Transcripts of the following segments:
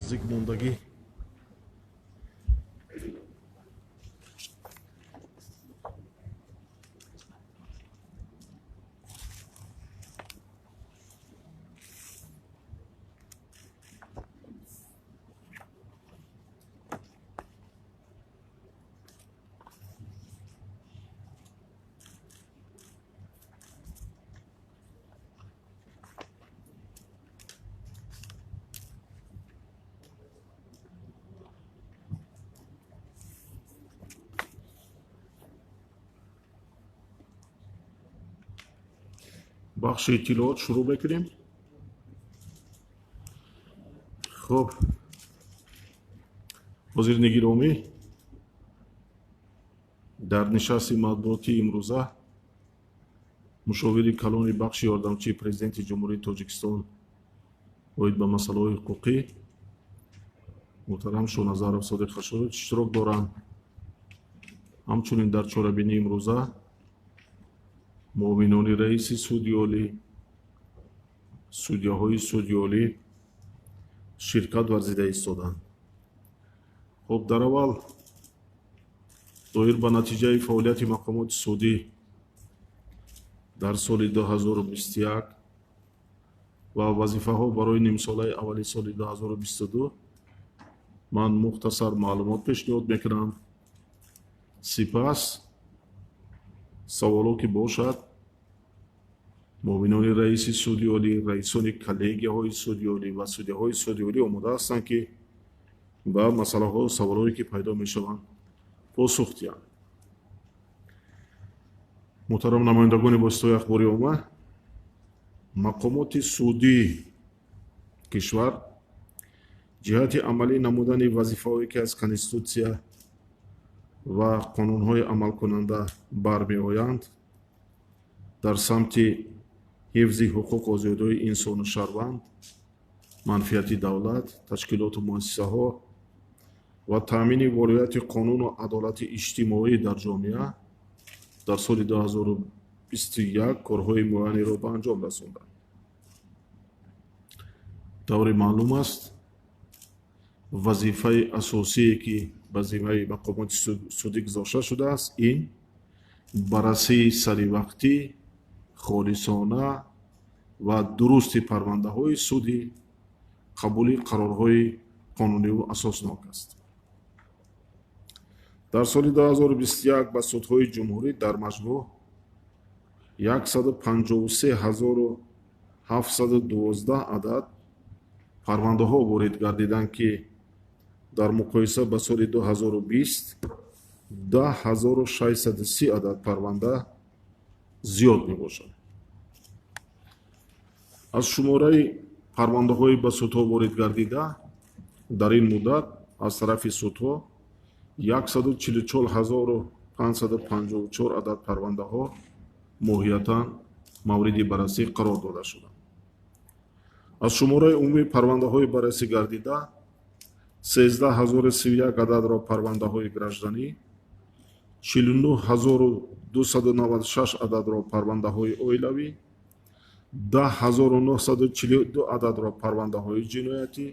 Наздик мондагӣ. Бахши иттилоот шурӯъ мекунем. Хуб, ҳозирини гиромӣ, дар нишасти матбуотии имрӯза мушовири калони бахши ёрдамчии президенти Ҷумҳурии Тоҷикистон оид ба масъалаҳои ҳуқуқӣ муҳтарам Шоназаров Содиқ Хашурович иштирок доранд. Ҳамчунин дар чорабинии имрӯза муовинони раиси суди олӣ, судяҳои суди олӣ ширкат варзида истоданд. Хуб, дар аввал доир ба натиҷаи фаъолияти мақомоти судӣ дар соли 2021 ва вазифаҳо барои нимсолаи аввали соли 2022 ман мухтасар маълумот пешниҳод мекунам. Сипас саволо ки бошад, муовинони раиси суди олӣ, раисони коллегияҳои суди олӣ ва судяҳои суди олӣ омода ҳастанд, ки ба масъалаҳо, саволҳое ки пайдо мешаванд, посух диҳанд. Муҳтарам намояндагони воситаҳои ахбори омма, мақомоти судии кишвар ҷиҳати амалӣ намудани вазифаҳое ки аз конститутсия ва қонунҳои амалкунанда бармеоянд, дар самти ҳифзи ҳуқуқ, озодиҳои инсону шаҳрванд, манфиати давлат, ташкилоту муассисаҳо ва таъмини волояти қонуну адолати иҷтимоӣ дар ҷомеа дар соли 2021 корҳои муайянеро ба анҷом расонданд. Тавре маълум аст, вазифаи асосие ки ба зиммаи мақомоти судӣ гузошта шудааст, ин баррасии саривақтӣ, холисона ва дурусти парвандаҳои судӣ, қабули қарорҳои қонуниву асоснок аст. Дар соли 2021 ба судҳои ҷумҳурӣ дар маҷмӯъ 153 712 адад парвандаҳо ворид гардиданд, ки дар муқоиса ба соли 2020 10 630 адад парванда зиёд мебошад. Аз шумораи парвандаҳои ба судҳо ворид гардида дар ин муддат аз тарафи судҳо 144 554 адад парвандаҳо моҳиятан мавриди баррасӣ қарор дода шуданд. Аз шумораи умумии парвандаҳои баррасӣ гардида 13 031 ададро парвандаҳои гражданӣ, 49 296 ададро парвандаҳои оилавӣ, 10 942 ададро парвандаҳои ҷиноятӣ,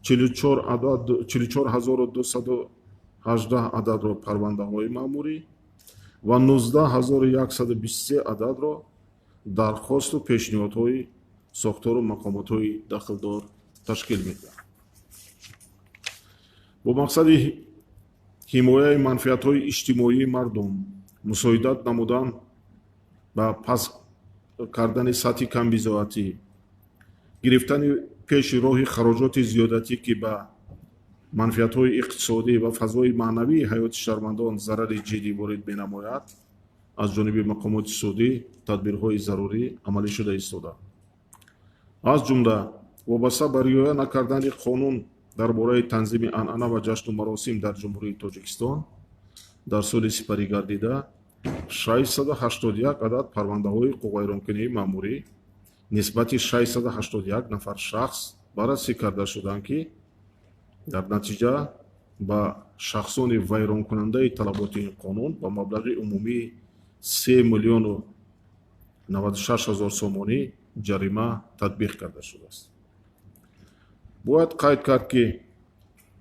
44 218 ададро парвандаҳои маъмурӣ ва 19 123 ададро дархосту пешниҳодҳои сохтору мақомотҳои дахлдор ташкил медиҳад. Бо мақсади ҳимояи манфиатҳои иҷтимоии мардум, мусоидат намудан ба паст кардани сатҳи камбизоатӣ, гирифтани пеши роҳи хароҷоти зиёдатӣ, ки ба манфиатҳои иқтисодӣ ва фазои маънавии ҳаёти шаҳрвандон зарари ҷиддӣ ворид менамояд, аз ҷониби мақомоти судӣ тадбирҳои зарурӣ амалӣ шуда истодаанд. Аз ҷумла вобаста ба риоя накардани қонун дар бораи танзими анъана ва ҷашну маросим дар Ҷумҳурии Тоҷикистон дар соли сипарӣ гардида 681 адад парвандаҳои ҳуқуқвайронкунии маъмурӣ нисбати 681 нафар шахс баррасӣ карда шуданд, ки дар натиҷа ба шахсони вайронкунандаи талаботи ин қонун ба маблағи умумии 3 096 000 сомонӣ ҷарима татбиқ карда шудааст. Бояд қайд кард, ки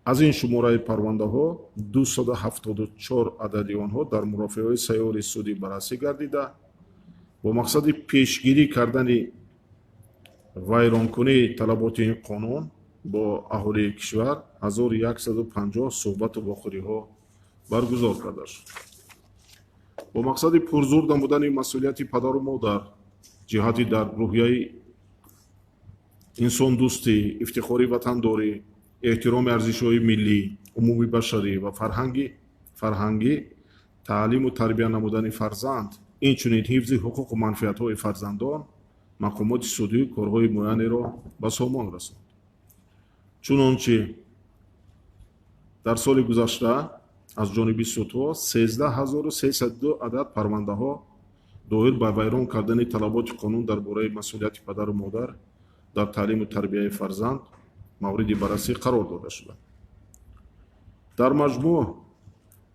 аз ин шумораи парвандаҳо 274 адади онҳо дар мурофиаҳои сайёри судӣ баррасӣ гардида, бо мақсади пешгирӣ кардани вайронкунии талаботи ин қонун бо аҳолии кишвар 1150 суҳбату вохӯриҳо баргузор карда шуд. Бо мақсади пурзур намудани масъулияти падару модар ҷиҳати дар рӯҳияи инсондӯстӣ, ифтихори ватандорӣ, эҳтироми арзишҳои миллӣ, умумибашарӣ ва фарҳангӣ таълиму тарбия намудани фарзанд, инчунин ҳифзи ҳуқуқу манфиатҳои фарзандон, мақомоти судӣ корҳои муайянеро ба сомон расонд. Чунончи дар соли гузашта аз ҷониби судҳо 13302 адад парвандаҳо доир ба вайрон кардани талаботи қонун дар бораи масъулияти падару модар дар таълиму тарбияи фарзанд мавриди баррасӣ қарор дода шуданд. Дар маҷмӯъ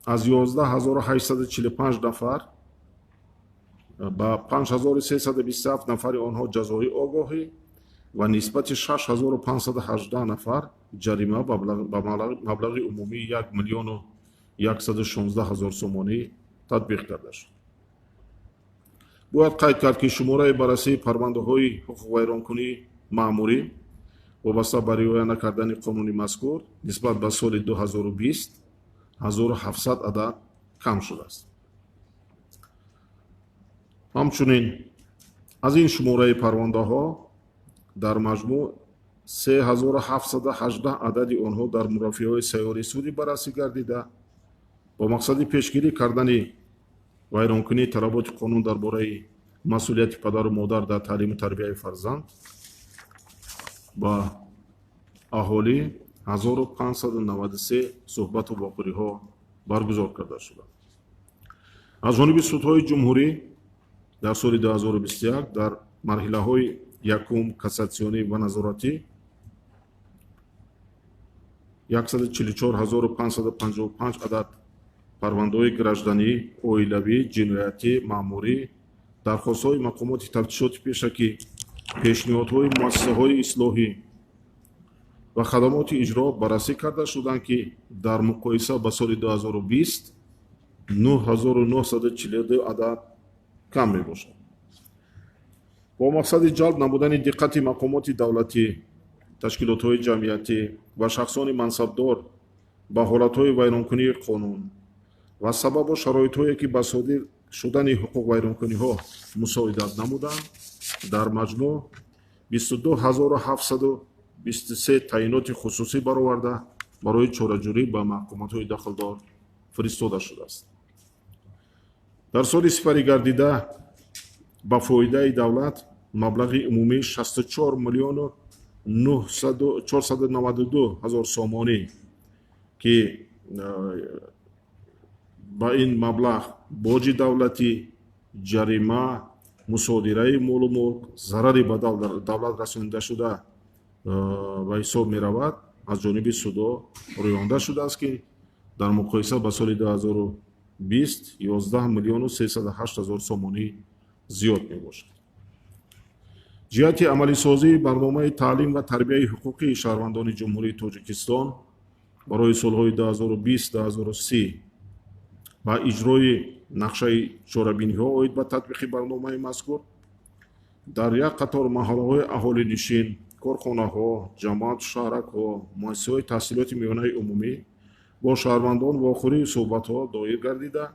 аз 11845 нафар ба 5327 нафари онҳо ҷазои огоҳӣ ва нисбати 6518 нафар ҷарима ба маблағи умумии 1 миллиону 116 ҳазор сомонӣ татбиқ карда шуд. Бояд қайд кард, ки шумораи баррасии парвандаҳои ҳуқуқвайронкунии маъмурӣ вобаста ба риоя накардани қонуни мазкур нисбат ба соли 2020 1700 адад кам шудааст. Ҳамчунин аз ин шумораи парвандаҳо дар маҷмӯъ 3718 адади онҳо дар мурофиаҳои сайёри судӣ баррасӣ гардида, бо мақсади пешгирӣ кардани вайронкунии талаботи қонун дар бораи масъулияти падару модар дар таълиму тарбияи фарзанд ба аҳолӣ 1593 суҳбату вохӯриҳо баргузор карда шуданд. Аз ҷониби судҳои ҷумҳурӣ дар соли 2021 дар марҳилаҳои якум, кассатсионӣ ва назоратӣ 144555 адад парвандаҳои гражданӣ, оилавӣ, ҷиноятӣ, маъмурӣ, дархостҳои мақомоти тафтишоти пешакӣ, пешниҳодҳои муассисаҳои ислоҳӣ ва хадамоти иҷро баррасӣ карда шуданд, ки дар муқоиса ба соли 2020 9942 адад кам мебошад. Бо мақсади ҷалб намудани диққати мақомоти давлатӣ, ташкилотҳои ҷамъиятӣ ва шахсони мансабдор ба ҳолатҳои вайронкунии қонун ва сабабу шароитҳое, ки ба содир шудани ҳуқуқвайронкуниҳо мусоидат намуданд, дар маҷмӯъ 22723 таъиноти хусусӣ бароварда барои чораҷӯрӣ ба маҳкуматҳои дахлдор фиристода шудааст. Дар соли сипарӣ гардида ба фоидаи давлат маблағи умумии 64 миллиону 492 ҳазор сомонӣ, ки ба ин маблағ боҷи давлатӣ, ҷарима, мусодираи молу мулк, зарари ба давлат расонида шуда ба ҳисоб меравад, аз ҷониби судо рӯёнда шудааст, ки дар муқоиса ба соли 2020 11 миллиону 308 ҳазор сомонӣ зиёд мебошад. Ҷиҳати амалисозии барномаи таълим ва тарбияи ҳуқуқии шаҳрвандони Ҷумҳурии Тоҷикистон барои солҳои 2020-2030 ва иҷрои нақшаи чорабиниҳо оид ба татбиқи барномаи мазкур дар як қатор маҳаллаҳои аҳолинишин, корхонаҳо, ҷамоату шаҳракҳо, муассисаҳои таҳсилоти миёнаи умумӣ бо шаҳрвандон вохӯрию суҳбатҳо доир гардида,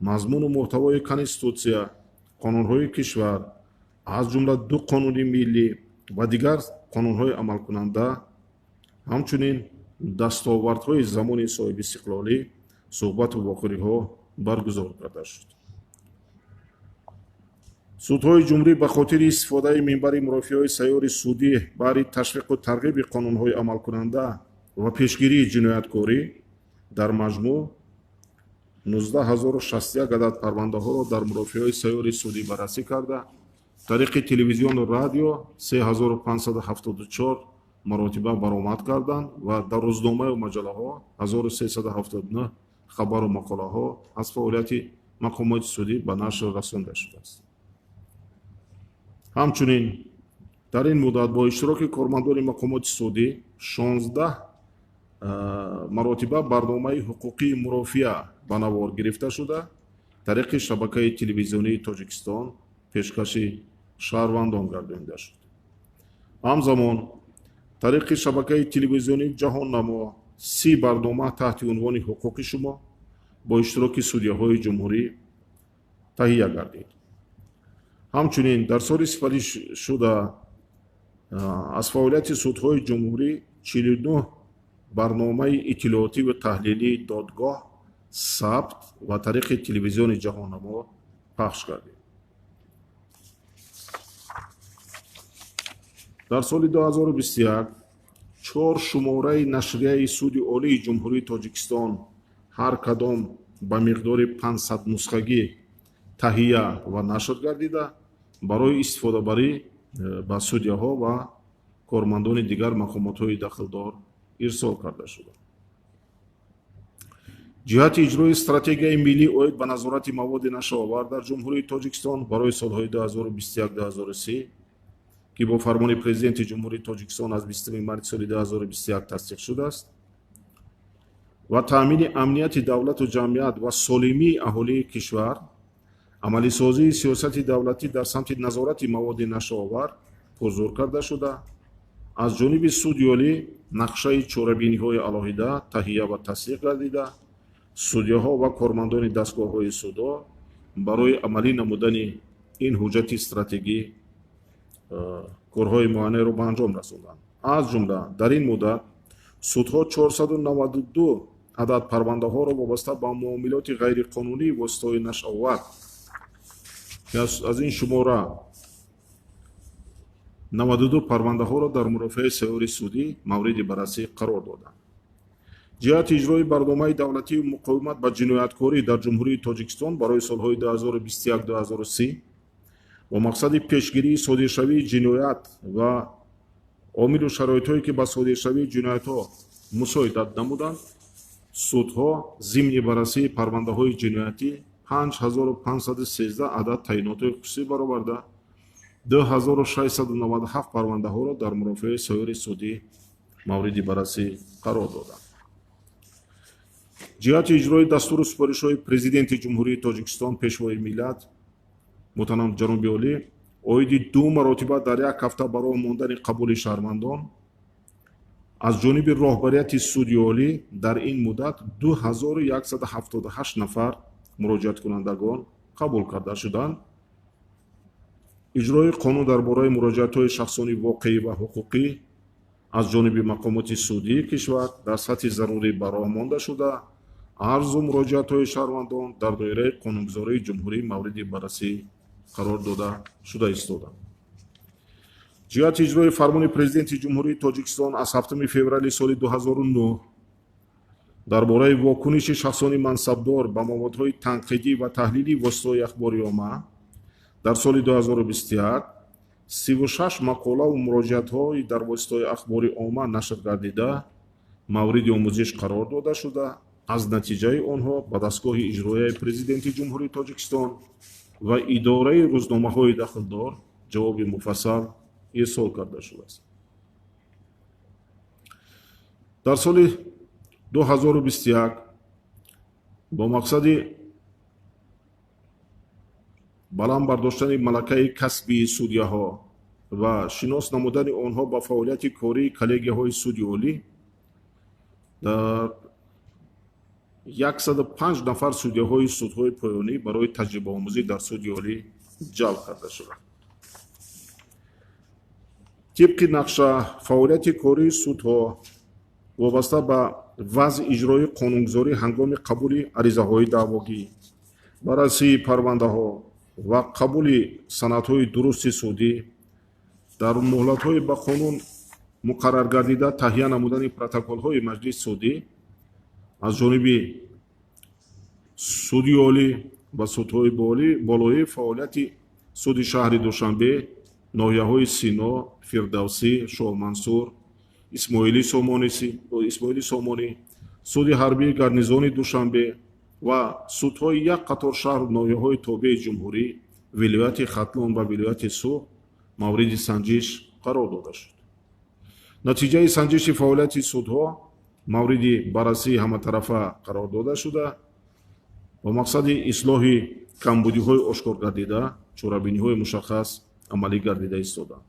мазмуну муҳтавои конститутсия, қонунҳои кишвар, аз ҷумла ду қонуни миллӣ ва дигар қонунҳои амалкунанда, ҳамчунин дастовардҳои замони соҳибистиқлолӣ суҳбату вохӯриҳо баргузор карда шуд. Судҳои ҷумҳурӣ ба хотири истифодаи минбари мурофиаҳои сайёри судӣ баҳри ташвиқу тарғиби қонунҳои амалкунанда ва пешгирии ҷинояткорӣ дар маҷмӯъ 19061 адад парвандаҳоро дар мурофиаҳои сайёри судӣ баррасӣ карда, тариқи телевизиону радио 3574 маротиба баромад карданд ва дар рӯзномаю маҷаллаҳо 1379 хабару мақолаҳо аз фаъолияти мақомоти судӣ ба нашр расонда шудааст. Ҳамчунин дар ин муддат бо иштироки кормандони мақомоти судӣ, 16 маротиба барномаи ҳуқуқии мурофиа ба навор гирифта шуда, тариқи шабакаи телевизионии Тоҷикистон пешкаши шаҳрвандон гардонида шуд. Ҳамзамон тариқи шабакаи телевизионии Ҷаҳоннамо 30 барнома таҳти унвони ҳуқуқи шумо бо иштироки судяҳои ҷумҳурӣ таҳия гардид. Ҳамчунин дар соли сипаришуда аз фаъолияти судҳои ҷумҳурӣ 49 барномаи иттилоотӣ ва таҳлилии додгоҳ сабт ва тариқи телевизиони Ҷаҳоннамо пахш гардид. Дар соли 2021 4 шумораи нашрияи Суди Олии Ҷумҳурии Тоҷикистон ҳар кадом ба миқдори 500 нусхагӣ таҳия ва нашр гардида, барои истифодабарӣ ба судяҳо ва кормандони дигар мақомотҳои дахлдор ирсол карда шуда. Ҷиҳати иҷрои стратегияи миллӣ оид ба назорати маводи нашъаовар дар Ҷумҳурии Тоҷикистон барои солҳои 2021-2030, ки бо фармони Президенти Ҷумҳурии Тоҷикистон аз 20 марти соли 2021 тасдиқ шудааст, ва таъмини амнияти давлату ҷамъият ва солимии аҳолии кишвар, амалисозии сиёсати давлатӣ дар самти назорати маводи нашъаовар пурзур карда шуда, аз ҷониби Суди Олӣ нақшаи чорабиниҳои алоҳида таҳия ва тасдиқ гардида, судяҳо ва кормандони дастгоҳҳои судо барои амалӣ намудани ин ҳуҷҷати стратегӣ корҳои муайянеро ба анҷом расонданд. Аз ҷумла дар ин муддат судҳо 492 адад парвандаҳоро вобаста ба муомилоти ғайриқонунии воситаҳои нашъаовар, ки аз ин шумора 92 парвандаҳоро дар мурофиаи сайёри судӣ мавриди баррасӣ қарор доданд. Ҷиҳати иҷрои барномаи давлатии муқовимат ба ҷинояткорӣ дар Ҷумҳурии Тоҷикистон барои солҳои 2021-2030 бо мақсади пешгирии содиршавии ҷиноят ва омилу шароитҳое, ки ба содиршавии ҷиноятҳо мусоидат намуданд, судҳо зимни баррасии парвандаҳои ҷиноятӣ 5513 адад таъинотҳои хусусӣ бароварда, 2697 парвандаҳоро дар мурофиаи сайёри судӣ мавриди баррасӣ қарор доданд. Ҷиҳати иҷрои дастуру супоришҳои Президенти Ҷумҳурии Тоҷикистон, Пешвои миллат муҳтарам ҷаноби олӣ оиди 2 маротиба дар як ҳафта барои мондани қабули шаҳрвандон аз ҷониби роҳбарияти Суди Олӣ дар ин муддат 2178 нафар муроҷиаткунандагон қабул карда шуданд. Иҷрои қонун дар бораи муроҷиатҳои шахсони воқеӣ ва ҳуқуқӣ аз ҷониби мақомоти судии кишвар дар сатҳи зарурӣ ба роҳ монда шуда, арзу муроҷиатҳои шаҳрвандон дар доираи қонунгузории ҷумҳурӣ мавриди баррасӣ қарор дода шуда истоданд. Ҷиҳати иҷрои фармони Президенти Ҷумҳурии Тоҷикистон аз 7 феврали соли 2009 дар бораи вокуниши шахсони мансабдор ба маводҳои танқидӣ ва таҳлилии воситаҳои ахбори омма дар соли 2021 36 мақолаву муроҷиатҳои дар воситаҳои ахбори омма нашр гардида мавриди омӯзиш қарор дода шуда, аз натиҷаи онҳо ба дастгоҳи иҷроияи Президенти Ҷумҳурии Тоҷикистон ва идораи рӯзномаҳои дахлдор ҷавоби муфассал ирсол карда шудааст. Дар соли 2021 бо мақсади баланд бардоштани малакаи касбии судяҳо ва шинос намудани онҳо ба фаъолияти кории коллегияҳои Суди Олӣ дар 105 нафар судяҳои судҳои поёнӣ барои таҷрибаомӯзӣ дар Суди Олӣ ҷалб карда шуданд. Тибқи нақша фаъолияти кории судҳо вобаста ба вазъи иҷроии қонунгузорӣ ҳангоми қабули аризаҳои даъвогӣ, баррасии парвандаҳо ва қабули санадҳои дурусти судӣ дар муҳлатҳои ба қонун муқаррар гардида таҳия намудани протоколҳои маҷлиси судӣ аз ҷониби Суди Олӣ ва судҳои болоӣ фаъолияти суди шаҳри Душанбе, ноҳияҳои Сино, Фирдавсӣ, Шоҳмансур, Исмоили Сомонӣ, суди ҳарбии гарнизони Душанбе ва судҳои як қатор шаҳру ноҳияҳои тобеи ҷумҳурӣ, вилояти Хатлон ва вилояти Суғд мавриди санҷиш қарор дода шуд. Натиҷаи санҷиши фаъолияти судҳо мавриди баррасии ҳаматарафа қарор дода шуда, бо мақсади ислоҳи камбудиҳои ошкор гардида чорабиниҳои мушаххас амалӣ гардида истоданд.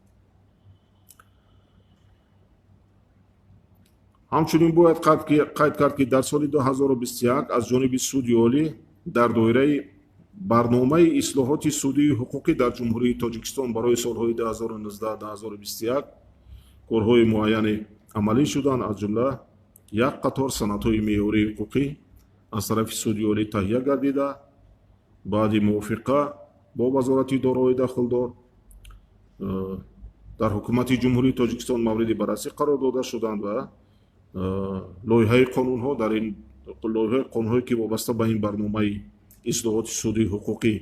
Ҳамчунин бояд қайд кард, ки дар соли 2021 аз ҷониби Суди Олӣ дар доираи барномаи ислоҳоти судию ҳуқуқӣ дар Ҷумҳурии Тоҷикистон барои солҳои 2019-2021 корҳои муайяне амалӣ шуданд, аз ҷумла як қатор санадҳои меъёрии ҳуқуқӣ аз тарафи Суди Олӣ таҳия гардида, баъди мувофиқа бо Вазорати идораҳои дахлдор дар Ҳукумати Ҷумҳурии Тоҷикистон мавриди баррасӣ қарор дода шуданд ва лоиҳаи қонунҳо дар ин лоиҳаи қонунҳое ки вобаста ба ин барномаи ислоҳоти судии ҳуқуқӣ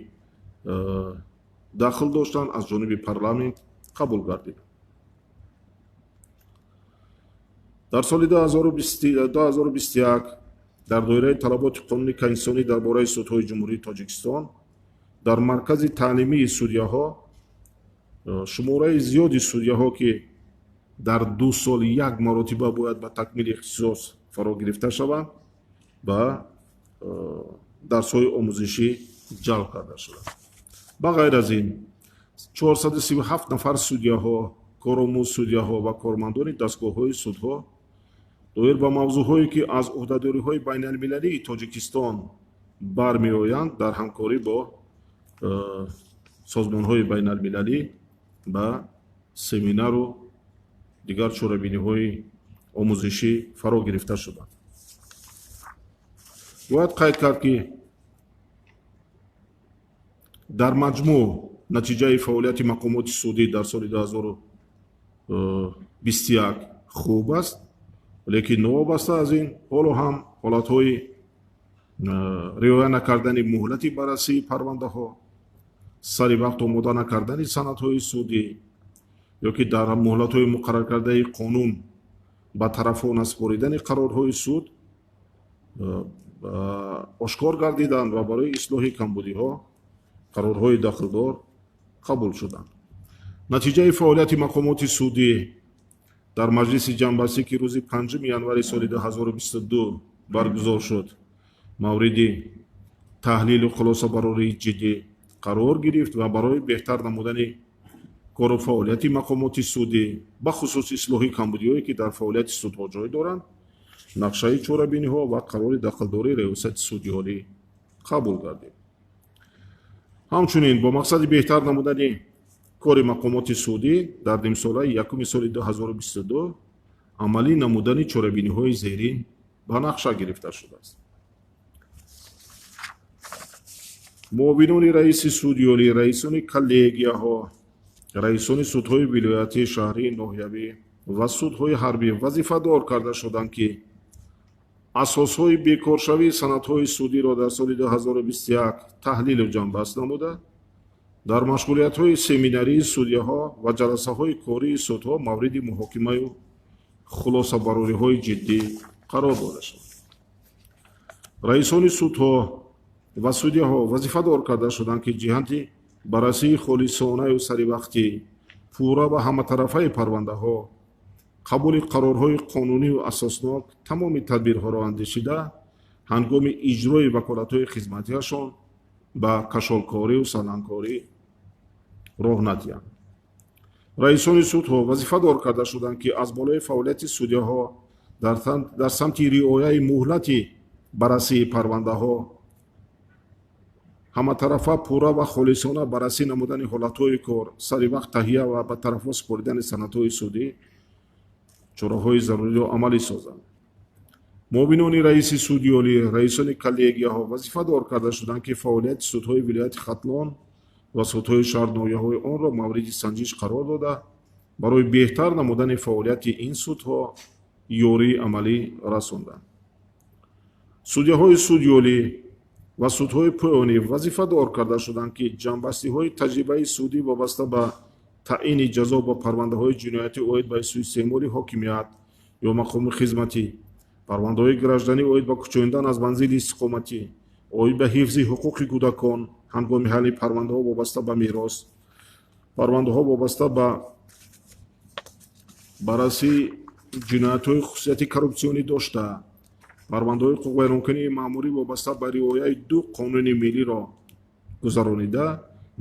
дахл доштанд, аз ҷониби парламент қабул гардиданд. Дар соли 2021 дар доираи талаботи қонуни конститутсионӣ дар бораи судҳои Ҷумҳурии Тоҷикистон дар маркази таълимии судяҳо шумораи зиёди судяҳо, ки дар 2 сол як маротиба бояд ба такмили ихтисос фаро гирифта шаванд, ба дарсҳои омӯзишӣ ҷалб карда шуданд. Ба ғайр аз ин 437 нафар судяҳо, коромӯз судяҳо ва кормандони дастгоҳҳои судҳо доир ба мавзӯъҳое ки аз ӯҳдадориҳои байналмилалии Тоҷикистон бармеоянд, дар ҳамкорӣ бо созмонҳои байналмилалӣ ба семинару дигар чорабиниҳои омӯзишӣ фаро гирифта шуданд. Бояд қайд кард, ки дар маҷмӯъ натиҷаи фаъолияти мақомоти судӣ дар соли 2021 хуб аст, лекин новобаста аз ин ҳоло ҳам ҳолатҳои риоя накардани муҳлати баррасии парвандаҳо, сари вақт омода накардани санадҳои судӣ ё ки дар муҳлатҳои муқарраркардаи қонун ба тарафҳо насупоридани қарорҳои суд ошкор гардиданд ва барои ислоҳи камбудиҳо қарорҳои дахлдор қабул шуданд. Натиҷаи фаъолияти мақомоти судӣ дар маҷлиси ҷамъбастӣ, ки рӯзи 5 январи соли 2022 баргузор шуд, мавриди таҳлилу хулосабарории ҷиддӣ қарор гирифт ва барои беҳтар намудани кору фаъолияти мақомоти судӣ, бахусус ислоҳи камбудиҳое ки дар фаъолияти судҳо ҷой доранд, нақшаи чорабиниҳо ва қарори дахлдории Раёсати Суди Олӣ қабул гардид. Ҳамчунин бо мақсади беҳтар намудани кори мақомоти судӣ дар нимсолаи якуми соли 2022 амалӣ намудани чорабиниҳои зерин ба нақша гирифта шудааст. Муовинони раиси Суди Олӣ, раисони коллегияҳо, раисони судҳои вилоятӣ, шаҳрӣ, ноҳиявӣ ва судҳои ҳарбӣ вазифадор карда шуданд, ки асосҳои бекоршавии санадҳои судиро дар соли 2021 таҳлилу ҷамъбаст намуда, дар машғулиятҳои семинарии судяҳо ва ҷаласаҳои кории судҳо мавриди муҳокимаю хулосабарориҳои ҷиддӣ қарор дода шаванд. Раисони судҳо ва судяҳо вазифадор карда шуданд, ки ҷиҳати баррасии холисонаю саривақтӣ, пурра ва ҳаматарафаи парвандаҳо, қабули қарорҳои қонунию асоснок тамоми тадбирҳоро андешида, ҳангоми иҷрои ваколатҳои хизматиашон ба кашолкорию саланкорӣ роҳ надиҳанд. Раисони судҳо вазифадор карда шуданд, ки аз болои фаъолияти судяҳо дар самти риояи муҳлати баррасии парвандаҳо, ҳаматарафа пурра ва холисона баррасӣ намудани ҳолатҳои кор, сари вақт таҳия ва ба тарафҳо супоридани санадҳои судӣ чораҳои заруриро амалӣ созанд. Муовинони раиси Суди Олӣ, раисони коллегияҳо вазифадор карда шуданд, ки фаъолияти судҳои вилояти Хатлон ва судҳои шаҳрноҳияҳои онро мавриди санҷиш қарор дода, барои беҳтар намудани фаъолияти ин судҳо ёрии амалӣ расонданд. Судяҳои Суди Олӣ ва судҳои поёнӣ вазифадор карда шуданд, ки ҷамъбастиҳои таҷрибаи судӣ вобаста ба таъини ҷазо ба парвандаҳои ҷиноятӣ оид ба суистеъмоли ҳокимият ё мақоми хизматӣ, парвандаҳои гражданӣ оид ба кӯчонидан аз манзили истиқоматӣ, оид ба ҳифзи ҳуқуқи кӯдакон ҳангоми ҳалли парвандаҳо вобаста ба мерос, парвандаҳо вобаста ба Баррасии ҷиноятҳои хусусияти коррупсионӣ дошта, парвандаҳои ҳуқуқвайронкунии маъмурӣ вобаста ба риояи ду қонуни миллиро гузаронида,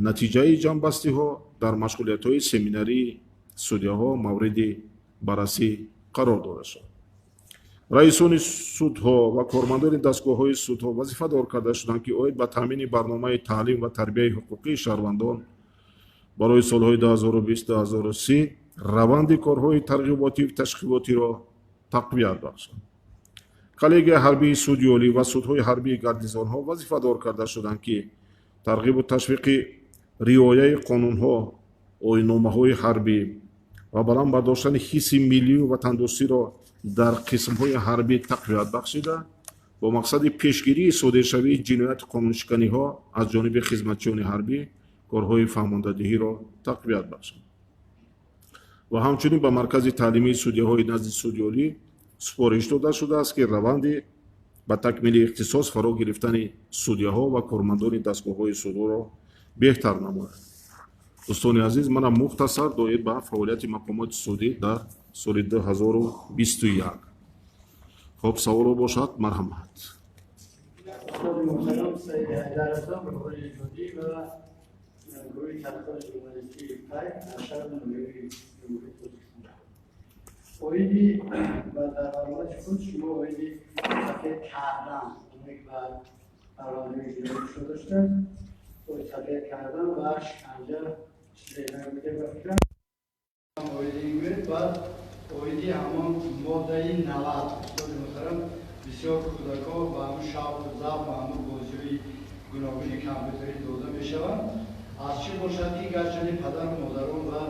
натиҷаи ҷамъбастиҳо дар машғулиятҳои семинарии судяҳо мавриди баррасӣ қарор дода шуд. Раисони судҳо ва кормандони дастгоҳҳои судҳо вазифадор карда шуданд, ки оид ба таъмини барномаи таълим ва тарбияи ҳуқуқии шаҳрвандон барои солҳои 2020-2030 раванди корҳои тарғиботию ташкилотиро тақвият бахшанд. Коллегияи ҳарбии суди олӣ ва судҳои ҳарбии гарнизонҳо вазифадор карда шуданд, ки тарғибу ташвиқи риояи қонунҳо, оинномаҳои ҳарбӣ ва баланд бардоштани ҳисси миллию ватандӯстиро дар қисмҳои ҳарбӣ тақвият бахшида, бо мақсади пешгирии содиршавии ҷинояти қонуншиканиҳо аз ҷониби хизматчиёни ҳарбӣ корҳои фаҳмондадиҳиро тақвият бахшанд. Ва ҳамчунин ба маркази таълимии судяҳои назди суди олӣ супориш дода шудааст, ки раванди ба такмили ихтисос фаро гирифтани судяҳо ва кормандони дастгоҳҳои судҳоро беҳтар намояд. Дӯстони азиз, манам мухтасар доир ба фаъолияти мақомоти судӣ дар соли 2021. Хоб, саволо бошад, марҳамат. Оиди ба дар баромади худ шумо оиди сафед кардан, оне ки ба парвандаи ҷиноӣ шуда доштааст, сафед кардан ва шиканҷа чизе нагуфта ба фикрам. Оиди ин гӯед, баъд оиди ҳамон моддаи 90, устоди муҳтарам, бисёр кӯдакҳо ба ҳамон шавқу завқ ба ҳамон бозиҳои гуногуни компютерӣ дода мешаванд. Аз чӣ бошад, ки гарчанде падару модарон ва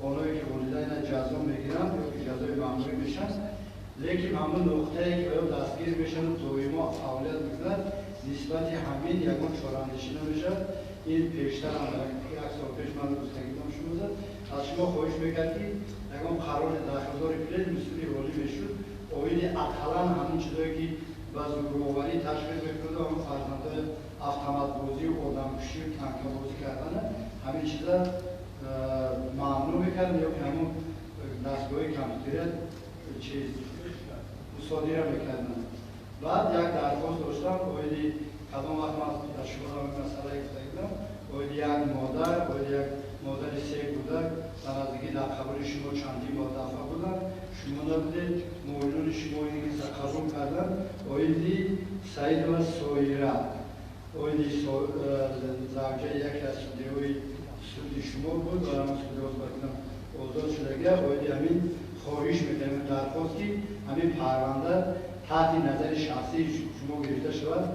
онҳое ки волидайна ҷазо мегиранд ё ки ҷазои маъмурӣ мешаванд, лекин ҳамон нуқтае ки оё дастгир мешаванд доимо фаъолият мекунад, нисбати ҳамин ягон чораандешӣ намешавад. Ин пештар як сол пеш ман гуфтагидам шумо, аз шумо хоҳиш мекард, ки ягон қарори дахлдори пленуми суди олӣ мешуд оиди ақаллан ҳамон чизое ки ба зӯроварӣ ташвиқ мекунад, ҳамон фарзандои автоматбозию одамкушию танкабозӣ кардана, ҳамин чиза мамнӯъ мекард ё ки ҳамон дастгоҳи компютерия чиз мусодира мекарданд. Баъд як дархост доштам оиди кадом вақт ман дар шумо масъалае гуфта будам, оиди як модар, оиди як модари се кӯдак ба наздикӣ дар қабули шумо чандин бор дафъа буданд, шумо набудед, муовинони шумо ин қабул карданд, оиди Саидова Соира, оиди завҷаи яке аз судяҳои суди шумо буд ва ҳамон судяҳо озод шудага, оиди ҳамин хоҳиш мекунем, дархост, ки ҳамин парванда таҳти назари шахсии шумо гирифта шавад,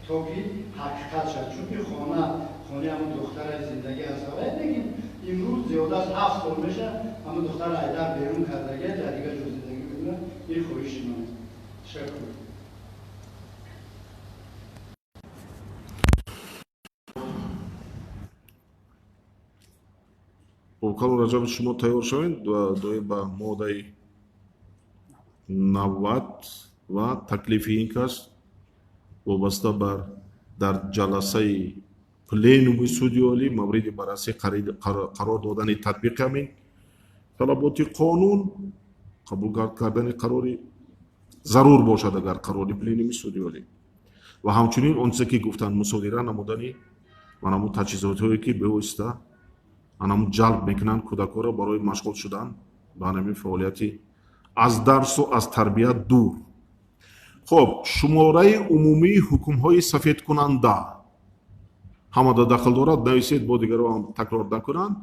то ки ҳақиқат шавад, чунки хонаи ҳамон духтари зиндагӣ аст, лекин имрӯз зиёда аз 7 сол мешавад ҳамон духтар айдар берун кардага, дар дигар ҷо зиндагӣ мекунад. Ин хоҳиши ман аст. Ташаккур. Бобокалон Раҷабов, шумо тайёр шавед доир ба моддаи 90 ва таклифи ин кас вобаста бар дар ҷаласаи пленуми суди олӣ мавриди баррасӣ қарор додани татбиқи ҳамин талаботи қонун, қабул кардани қарори зарур бошад агар қарори пленуми суди олӣ ва ҳамчунин он чизе ки гуфтанд, мусодира намудани ва ҳамон таҷҳизотҳое ки бевосита анамун ҷалб мекунанд кӯдакҳоро барои машғул шудан ба ҳамин фаъолияти аз дарсу аз тарбият дур. Хоб, шумораи умумии ҳукмҳои сафедкунанда ҳамада дахл дорад, нависед, бо дигарро ҳам такрор накунанд.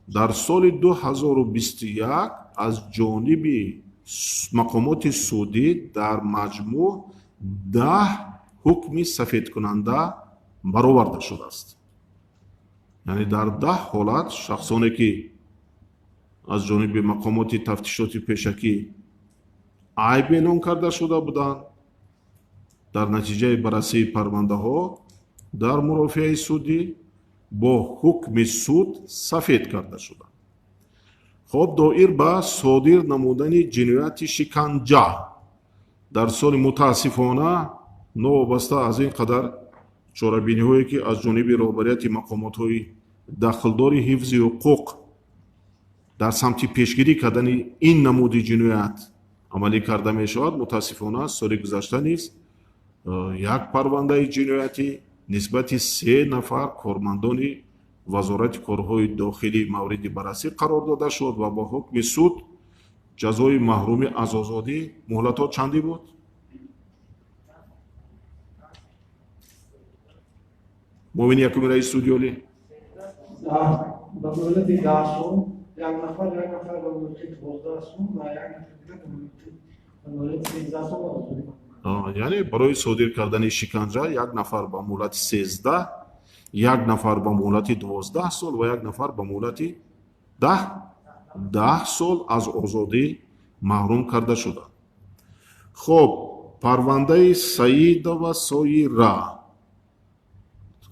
Дар соли 2021 аз ҷониби мақомоти судӣ дар маҷмӯъ 10 ҳукми сафедкунанда бароварда шудааст. Яъне дар 10 ҳолат шахсоне ки аз ҷониби мақомоти тафтишоти пешакӣ айб эълон карда шуда буданд, дар натиҷаи баррасии парвандаҳо дар мурофиаи судӣ бо ҳукми суд сафед карда шуданд. Хоб, доир ба содир намудани ҷинояти шиканҷа дар соли мутаассифона новобаста аз ин қадар чорабиниҳое ки аз ҷониби роҳбарияти мақомотҳои дахлдори ҳифзи ҳуқуқ Дар самти пешгирӣ кардани ин намуди ҷиноят амалӣ карда мешавад. Мутаассифона, соли гузашта низ як парвандаи ҷиноятӣ нисбати се нафар кормандони Вазорати корҳои дохилӣ мавриди баррасӣ қарор дода шуд ва бо ҳукми суд ҷазои маҳрумӣ аз озодӣ. Муҳлатҳо чандӣ буд? Муовини якуми раиси суди олӣ. Ба муҳлати 10 сол як нафар, як нафар ба муҳлати 12 сол ва як нафар дигар ба муҳлати 13 сол озодӣ. Яъне барои содир кардани шиканҷа як нафар ба муҳлати 13, як нафар ба муҳлати 12 сол ва як нафар ба муҳлати 10 сол аз озодӣ маҳрум карда шуданд. Хоб, парвандаи Саидова Соира.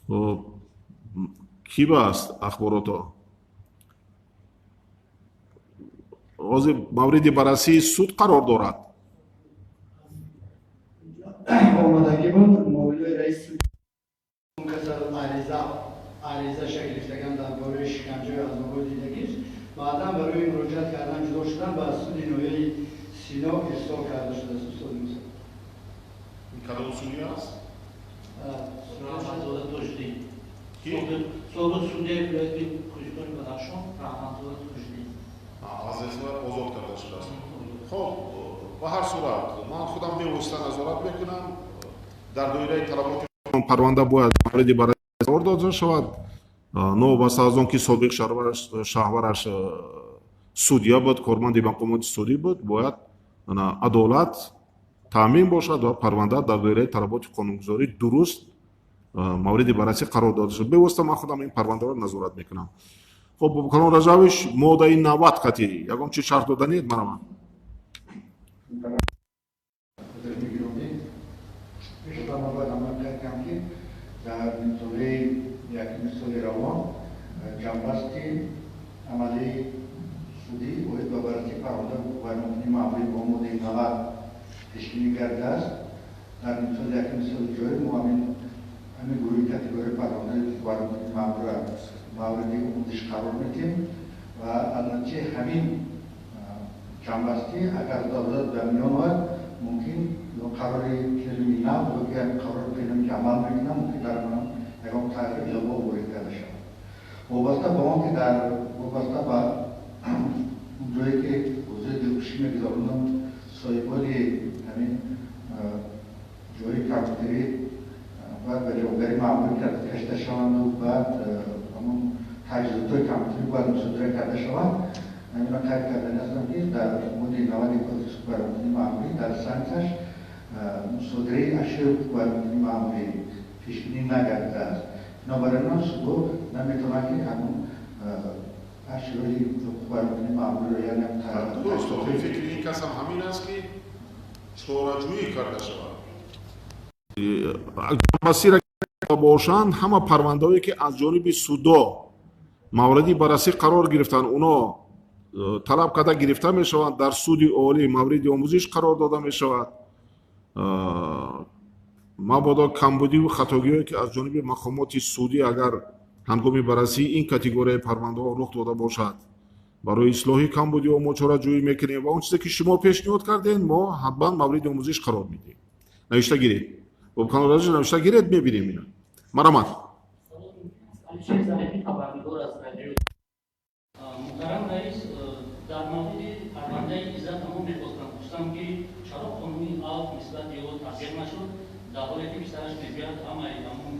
Хоб, кӣ баст ахборото? Ҳозир мавриди баррасии суд қарор дорад. Омодагӣ буд, муовинои раиси суд аризаша гирифтаган дар бораи шиканҷаи азобҳои дидагиш, баъдан барои муроҷиат кардан ҷудо шудан ба суди ноҳияи Сино ирсол карда шудааст, устоди Мусо. Кадом судя аст? Раҳматзода Тоҷиддин, собиқ судяи вилояти Кӯҳистони Бадахшон, Раҳматзода Тоҷиддин. Аз озод карда шудааст. Хоб, ба ҳар сурат, ман худам бевосита назорат мекунам. Дар доираи талаботи парванда бояд мавриди баррасӣ қарор дода шавад. Новобаста аз он ки собиқ шавҳараш судя буд, корманди мақомоти судӣ буд, бояд адолат таъмин бошад ва парванда дар доираи талаботи қонунгузорӣ дуруст мавриди баррасӣ қарор дода шуд. Бевосита ман худам ин парвандаро назорат мекунам. Хоб, Бобокалон Раҷабович, моддаи 90 қатъӣ ягон чи шарҳ доданед марама. Пешатон бояд амал кардам, ки дар нимсолаи якуми соли равон ҷамъбасти амалии судӣ оид ба баррасии парванда ҳуқуқвайронкунии маъмурӣ бо моддаи 90 пешбинӣ гардидааст. Дар нимсоли якуми соли ҷорӣ мо ҳамин гурӯҳи категорияи парвандаи ҳуқуқвайронкунии маъмурро мавриди омӯзиш қарор медиҳем ва аз натиҷаи ҳамин ҷамъбастӣ, агар зарурат ба миён ояд, мумкин ё қарори пленуми нав ё ки қарори пленуме, ки амал мекунад, мумкин дар он ягон тағйир илова ворид карда шавад. Вобаста ба он ки дар вобаста ба ҷое ки ҳузури дилхушӣ мегузаронанд, соҳибони ҳамин ҷои компютерӣ бояд ба ҷавобгарии маъмурӣ кашида шаванду баъд ҳамон таҷҳизотҳои компютерӣ бояд мусодира карда шаванд, ҳаминро қайд кардани ҳастам, ки дар моддаи 90 Кодекси ҳуқуқвайронкунии маъмурӣ дар санксияш мусодираи ашёи ҳуқуқвайронкунии маъмурӣ пешбинӣ нагардидааст. Бинобар ин судҳо наметавонанд, ки ҳамон ашёи ҳуқуқвайронкунии маъмуриро, яъне Дуруст, фикри ин касам ҳамин аст, ки чораҷӯӣ карда шавад. Басира бошанд, ҳама парвандаҳое, ки аз ҷониби судо мавриди баррасӣ қарор гирифтанд, оно талаб карда гирифта мешаванд, дар суди олӣ мавриди омӯзиш қарор дода мешавад. Мабодо камбудиву хатогиҳое, ки аз ҷониби мақомоти судӣ агар ҳангоми баррасии ин категорияи парвандаҳо рух дода бошад, барои ислоҳи камбудиҳо мо чораҷӯӣ мекунем ва он чизе, ки шумо пешниҳод кардем, мо ҳатман мавриди омӯзиш қарор медиҳем. Навишта гиред, навишта гиред, мебинем ина. Марамат. Алишер Зарифӣ, хабарнигор аз радио. Муҳтарам раис, дар мавриди парвандаи Иззат мо мехостам пурсам, ки чаро қонуни афв нисбати ӯ татбиқ нашуд, дар ҳоле ки писараш мегӯяд, ҳамаи ҳамон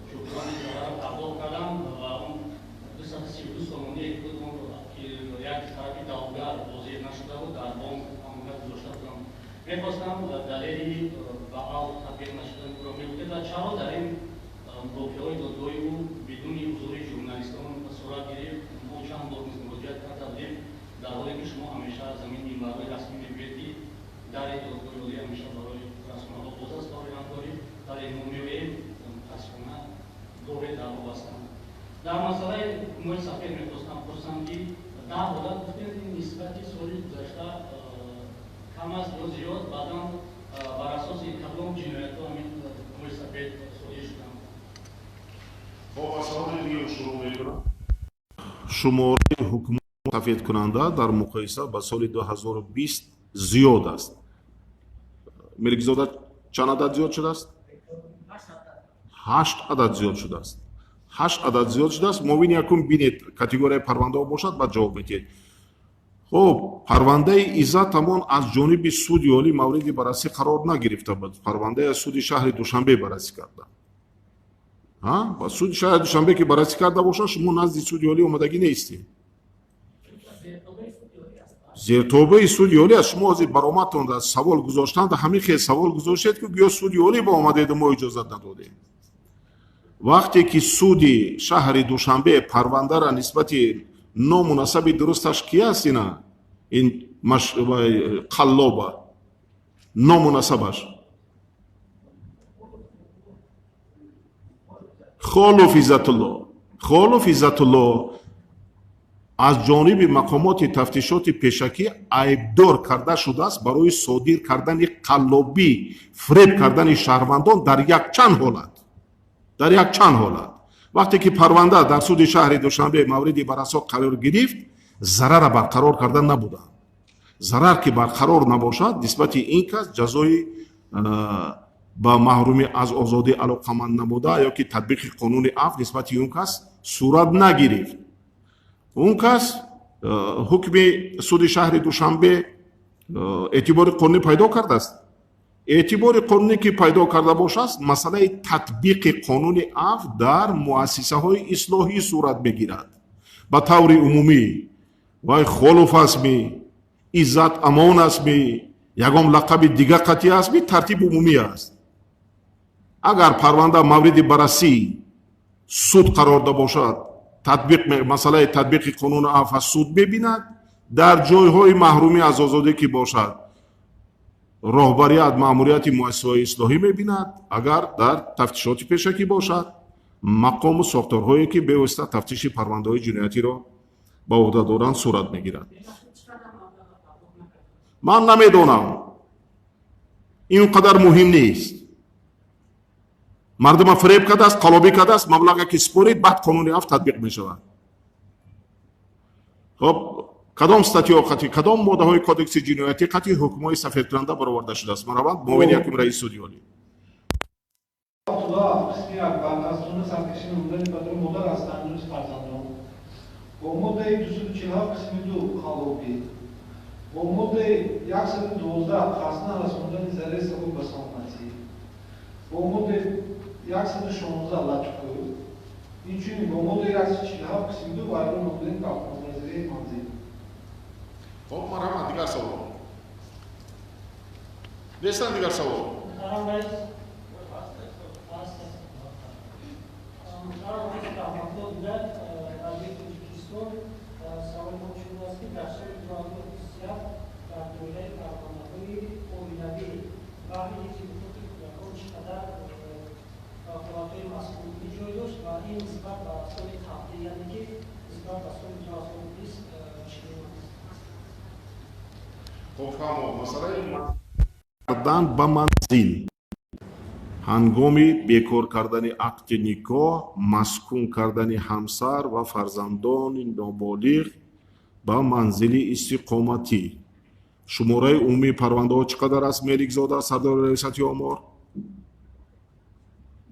ҷуброни зарарро пардохт кардам ва он 232 сомоние буд, он ки як тарафи даъвогар ҳозир нашуда буд, дар бонк амонат гузошта будам. Мехостам далели ба афв татбиқ нашудани ӯро мегуфтед ва чаро дар ин мурофиаҳои додгоҳи ӯ бидуни ҳузури журналистон сурат гирифт? Мо чанд бор низ муроҷиат карда будем, дар ҳоле ки шумо ҳамеша аз ҳамин минбарҳои расмӣ мегӯед, ки дари додгоҳи олӣ ҳамеша барои расонаҳо боз аст барои ҳамкорӣ, вале мо меоем, мутаассифона, гоҳе дарҳо бастанд. Дар масъалаи ҳукмҳои сафед мехостам пурсам, ки 10 ҳолат гуфтем, нисбати соли гузашта кам аст ё зиёд? Баъдан бар асоси кадом ҷиноятҳо ҳамин ҳукмҳои сафед содир шуданд? Хоб, аз саволи дуюм шурӯъ мекунам. Шумораи ҳукмҳои сафедкунанда дар муқоиса ба соли 2020 зиёд аст. Меликзода, чанд адад зиёд шудааст? Ҳашт адад зиёд шудааст, ҳашт адад зиёд шудааст. Муовини якум, бинед, категорияи парвандаҳо бошад, баъд ҷавоб медиҳед. Хуб, парвандаи Иззат Амон аз ҷониби суди олӣ мавриди баррасӣ қарор нагирифта буд. Парвандаи аз суди шаҳри Душанбе баррасӣ карда. Ба суди шаҳри Душанбе ки баррасӣ карда бошад, шумо назди суди олӣ омадагӣ нестед. Зертобаи суди олӣ аст. Шумо ҳозир баромадтон дар савол гузоштанд, ҳамин хел савол гузоштед, ки гӯё суди олӣ ба омадеду мо иҷозат надодем. Вақте ки суди шаҳри Душанбе парвандара нисбати ному насаби дурусташ ки аст, ина ин қаллоба ному насабаш Холов Иззатулло, Холов Иззатулло аз ҷониби мақомоти тафтишоти пешакӣ айбдор карда шудааст барои содир кардани қаллобӣ, фиреб кардани шаҳрвандон дар якчанд ҳолат, дар якчанд ҳолат. Вақте ки парванда дар суди шаҳри Душанбе мавриди баррасо қарор гирифт, зарарра барқарор карда набуданд. Зарар ки барқарор набошад, нисбати ин кас ҷазои ба маҳрумӣ аз озодӣ алоқаманд намуда ё ки татбиқи қонуни афв нисбати он кас сурат нагирифт. Он кас ҳукми суди шаҳри Душанбе эътибори қонунӣ пайдо кардааст. Эътибори қонунӣ ки пайдо карда бошад, масъалаи татбиқи қонуни афв дар муассисаҳои ислоҳӣ сурат мегирад. Ба таври умумӣ, вай Холов астми, Иззат Амон астми, ягон лақаби дига қатъӣ астми, тартиб умумӣ аст. Агар парванда мавриди баррасӣ суд қарор да бошад, татбиқ, масъалаи татбиқи қонуни афв аз суд мебинад. Дар ҷойҳои маҳрумӣ аз озодӣ ки бошад, роҳбарият, маъмурияти муассисаҳои ислоҳӣ мебинад. Агар дар тафтишоти пешакӣ бошад, мақому сохторҳое ки бевосита тафтиши парвандаҳои ҷиноятиро ба уҳда доранд, сурат мегирад. Ман намедонам, ин қадар муҳим нест. Мардума фиреб кардааст, қалобӣ кардааст, маблағе ки супорид, баъд қонуни афв татбиқ мешавад. Хоб, кадом статьё қатъи, кадом моддаҳои кодекси ҷиноятӣ қатъи ҳукмҳои сафедкунанда бароварда шудааст? Марҳамат, муовини якум раиси суди олӣ. Қисми як, барқасдона саркашӣ намудани падару модар аз тандурусти фарзандон, бо моддаи 247 қисми 2 қаллобӣ, бо моддаи 112 қасдан расондани зарари сабаб ба саломатӣ, бо моддаи 116 латукӯб, инчунин бо моддаи 147 қисми 2 вайрон намудани тавқуфназирии манзил. Хоб, марҳамат, дигар савол нестанд? Дигар савол? Муҳтарам раис, муҳтарам раис, раҳматулло Дилат, радиои Тоҷикистон. Саволи мо чунин аст, ки дар соли 2021 дар доираи парвандаҳои оилавӣ баҳри ҳифзи ҳуқуқи кӯдакон чӣ қадар ҳолатҳои масъулӣ ҷой дошт ва ин нисбат ба соли қаблӣ, яъне ки нисбат ба соли 2020 чунин аст? Хоб, фаҳмо. Масъалаи кардан ба манзил ҳангоми бекор кардани ақди никоҳ, маскун кардани ҳамсар ва фарзандони ноболиғ ба манзили истиқоматӣ, шумораи умумии парвандаҳо чӣ қадар аст, Меликзода, сардори раёсати омор?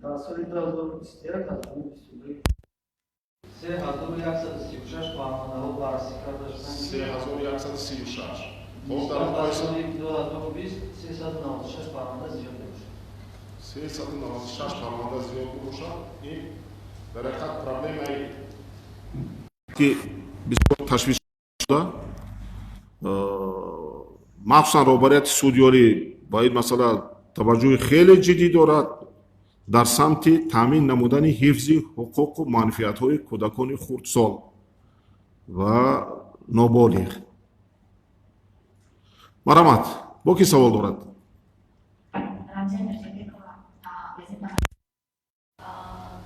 Дар соли 2021 аз ҷониби 3136 парвандаҳо баррасӣ карда шуданд. 3136. Хоб, дар Нисбат ба муқоиса соли 2020 396 парванда зиёд мебошад. 396 парванда зиёд бошад, ин дар ҳақиқат проблемаи ки бисёр ташвиш шуда, махсусан роҳбарияти суди олӣ ба ин масъала таваҷҷӯҳи хеле ҷиддӣ дорад дар самти таъмин намудани ҳифзи ҳуқуқу манфиатҳои кӯдакони хурдсол ва ноболиғ. Марҳамат, бо ки савол дорад? Рамзия Мирзабекова, газета.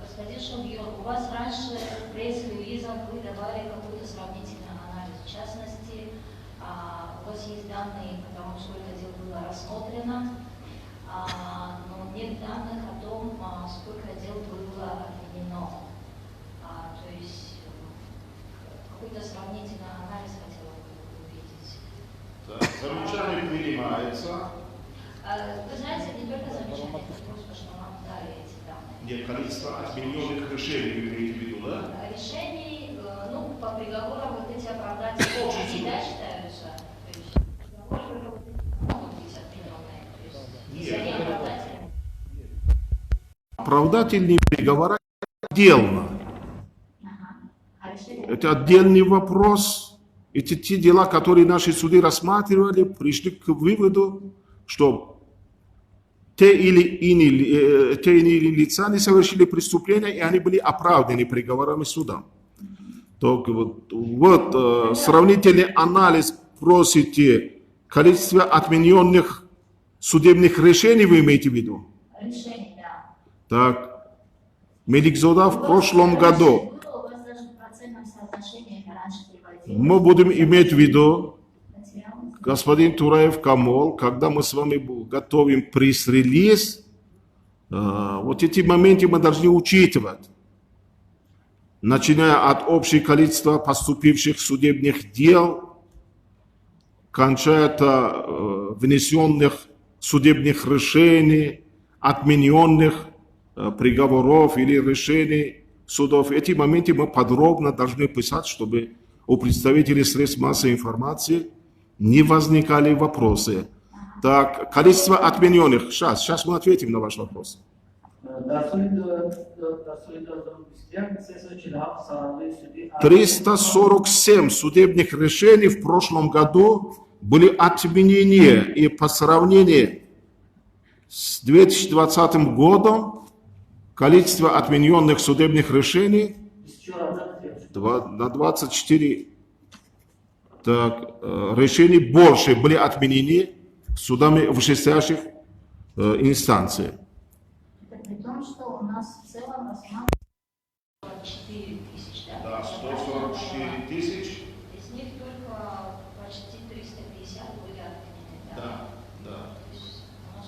Господин Шогиев, у вас раньше в пресс-релизах вы давали какой-то сравнительный анализ. В частности, у вас есть данные по тому, сколько дел было рассмотрено, но нет данных о том, сколько дел было отменено. То есть, какой Какой-то сравнительный анализ хотела бы увидеть. Так, замечание принимается. Вы знаете, не только замечание, это просто, что нам дали эти данные. Нет, количество отмененных решений вы имеете в виду, да? Решений, ну, по приговорам вот эти оправдательные, они, да, считаются? То есть приговоры только вот эти могут быть отмененные. То есть, если они оправдательные. Оправдательные приговора отдельно. Ага. Это отдельный вопрос. Эти те дела, которые наши суды рассматривали, пришли к выводу, что те или иные лица не совершили преступления, и они были оправданы приговорами суда. Так вот, сравнительный анализ просите, количество отмененных судебных решений вы имеете в виду? Решений, да. Так, Меликзода в прошлом году. Мы будем иметь в виду, господин Тураев Камол, когда мы с вами готовим пресс-релиз, вот эти моменты мы должны учитывать. Начиная от общего количества поступивших судебных дел, кончая внесенных судебных решений, отмененных приговоров или решений судов. Эти моменты мы подробно должны писать, чтобы у представителей средств массовой информации не возникали вопросы. Так, количество отмененных. Сейчас мы ответим на ваш вопрос. 347 судебных решений в прошлом году были отменены. И по сравнению с 2020 годом количество отмененных судебных решений на 24 решений больше были отменены судами вышестоящих инстанций. Это при том, что у нас в целом рассматривается 4 тысяч, да? Да, 144 тысяч. Из них только почти 350 были отменены, да? Да, да.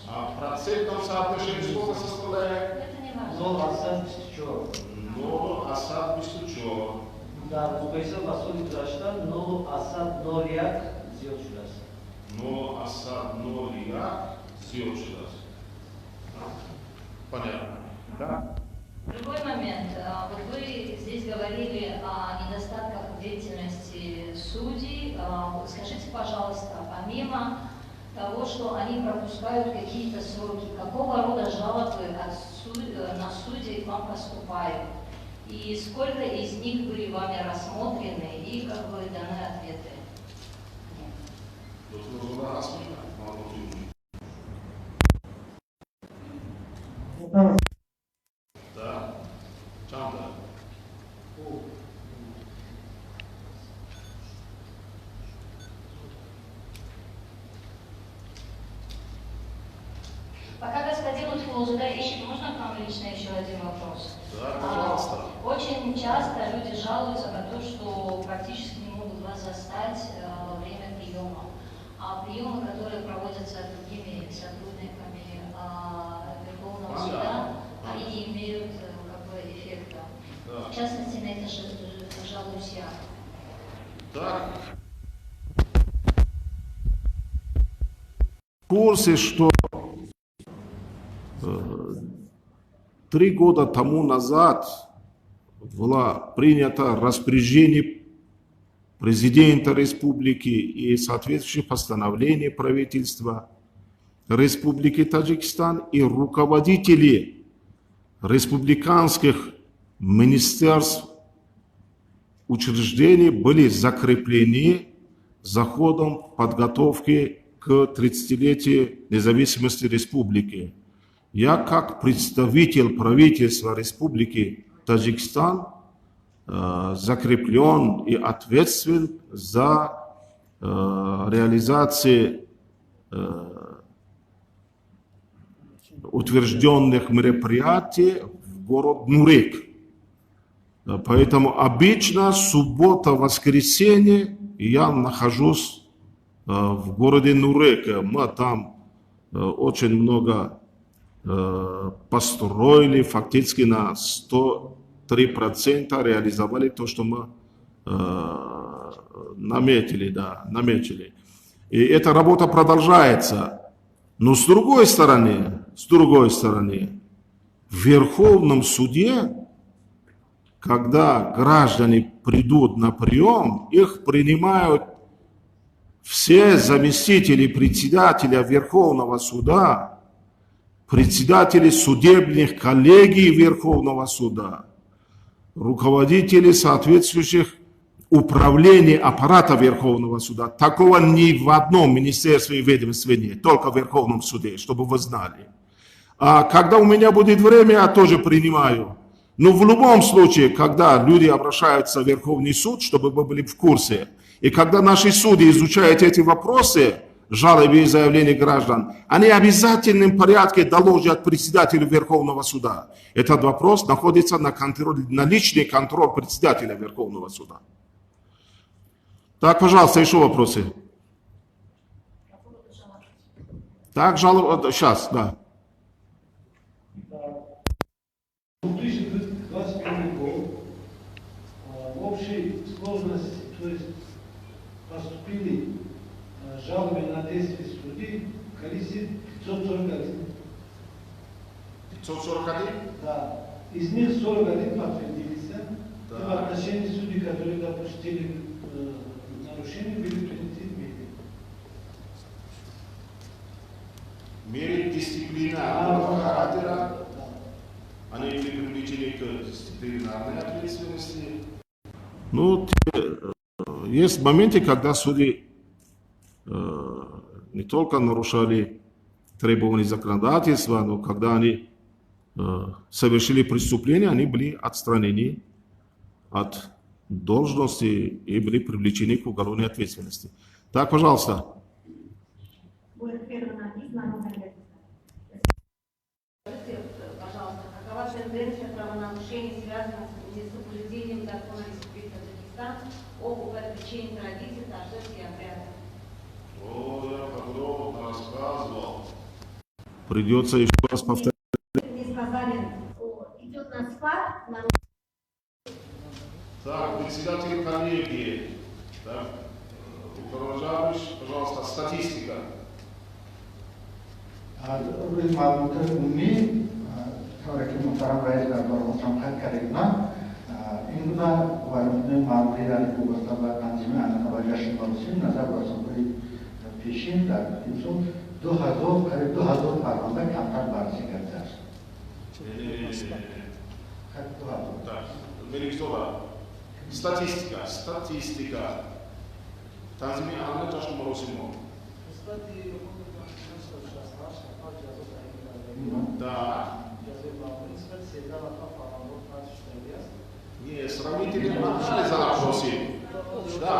А в процентном соотношении сколько составляет? Это не важно. 0,84. 0,84. Дар муқоиса ба соли гузашта 0,01 зиёд шудааст. 0,01 зиёд шудааст. Понятно. Да. Другой момент. Вот вы здесь говорили о недостатках деятельности судей. Скажите, пожалуйста, помимо того, что они пропускают какие-то сроки, какого рода жалобы на судей к вам поступают? И сколько из них были вами рассмотрены и как бы даны ответы? Да. Чанда. Пока господин Утхулзода ищет, можно к вам лично еще один вопрос? Да, пожалуйста. Очень часто люди жалуются на то, что практически не могут вас застать во время приема. А приемы, которые проводятся другими сотрудниками Верховного суда, они не имеют как бы эффекта. Да. В частности, на это жалуюсь я. Так. В курсе, что 3 года тому назад было принято распоряжение президента республики и соответствующее постановление правительства Республики Таджикистан, и руководители республиканских министерств, учреждений были закреплены за ходом подготовки к 30-летию независимости республики. Я как представитель правительства Республики Таджикистан закреплен и ответственен за реализацию утвержденных мероприятий в город Нурек. Поэтому обычно суббота, воскресенье я нахожусь в городе Нурек. Мы там очень много построили, фактически на 103% реализовали то, что мы Наметили, да, наметили. И эта работа продолжается. Но с другой стороны, в Верховном суде, когда граждане придут на прием, их принимают все заместители председателя Верховного суда, председатели судебных коллегий Верховного суда, руководители соответствующих управлений аппарата Верховного суда. Такого ни в одном министерстве и ведомстве нет, только в Верховном суде, чтобы вы знали. А когда у меня будет время, я тоже принимаю. Но в любом случае, когда люди обращаются в Верховный суд, чтобы вы были в курсе, и когда наши судьи изучают эти вопросы, жалобы и заявления граждан, они в обязательном порядке доложат председателю Верховного суда. Этот вопрос находится на контроле, на личный контроль председателя Верховного суда. Так, пожалуйста, еще вопросы. Так, жалоба, сейчас, да. 2021 год в общей сложности, то есть поступили жалобы на действия судей в количестве 541. 541? Да. Из них 41 подтвердились. Да. И в отношении судей, которые допустили нарушения, были приняты меры. Меры дисциплинарного характера. Они были привлечены к дисциплинарной ответственности. Ну, есть моменты, когда судьи не только нарушали требования законодательства, но когда они совершили преступление, они были отстранены от должности и были привлечены к уголовной ответственности. Так, пожалуйста. Скажите, пожалуйста, какова тенденция правонарушений, связанных с несоблюдением закона Республики Таджикистан об упорядочении традиций, торжеств и обрядов? О, я подробно рассказывал. Придется еще раз повторить. Мне сказали, идет на спад. На... Так, председатель коллегии. Так, Укрожавич, пожалуйста, статистика. Рӯи маълумоти умумӣ, тавре ки муҳтарам раис дар баромадам қайд карда буданд, ин гуна вайронкунии маъмурӣ, яъне вобаста ба танзими анъана ва ҷашну маросим, назар ба солҳои пешин дар ин сол 2000, қариб 2000 парванда камтар баррасӣ гардидааст. Қариб 2000. Так, Меликзода, статистика, статистика. Танзими анъана ҷашну маросимҳо. Да. Не, сравнительный анализ она просит. Да.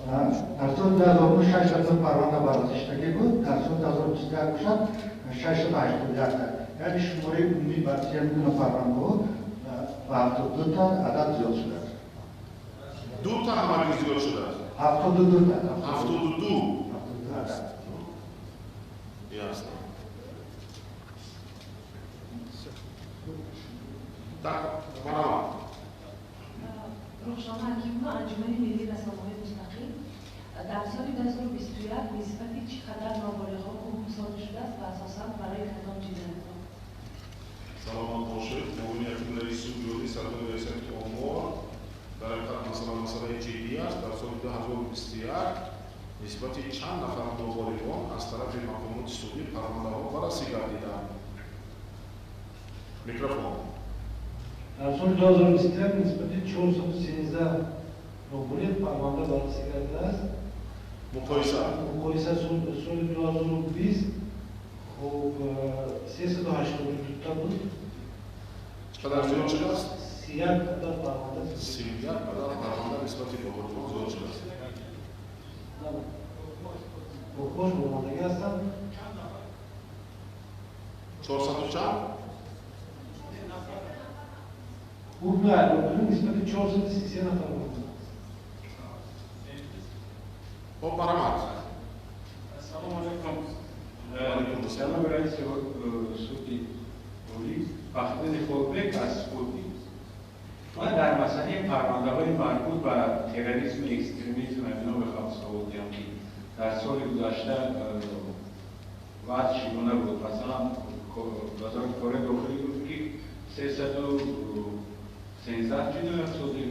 Дар соли 2006 600 парванда баррасӣ шудагӣ буд, дар соли 2021 бошад 681. Яъне шумораи умумии баррасии ҳамин гуна парвандаҳо ба 72 та адад зиёд шудааст. Дута ҳамагӣ зиёд шудааст? 72 та. 72? 72 адад. Ясно. Так, Марама. Рухшона Акимова, Анҷумани миллии расонаҳои мустақил. Дар соли 2021 нисбати чӣ қадар ноболиғҳо ҳукм содир шудааст ва асосан барои кадом ҷиноятҳо? Саломат бошед. Муовини раиси ҷумҳурии Сардори раёсати омор дар ҳақиқат масъала масъалаи ҷиддӣ аст. Дар соли 2021 нисбати чанд нафар ноболиғон аз тарафи мақомоти судӣ парвандаҳо баррасӣ гардиданд. Микрофон. Дар соли 2021 нисбати 413 ноболиғ парванда баррасӣ гардидааст. Муқоиса? Муқоиса соли 2020 хуб 382 та буд. Чӣ қадар зиёд шудааст? 31 адад парванда. 31 адад парванда нисбати ноболиғон зиёд шудааст. Ҳуқуқҳош бомондагӣ ҳастанд. 400 чанд? Ҳукми айбдоркунӣ нисбати 433 нафар бомондааст. Хоб, марҳамат. Фахриддин Холбек аз Спутник. Ман дар масъалаи парвандаҳои марбут ба терроризму экстремизм ҳамино мехоҳам савол диҳам, ки дар соли гузашта вазъ чӣ гуна буд. Масалан, Вазорати корҳои дохилӣ гуфт, ки 313 ҷиноят содир,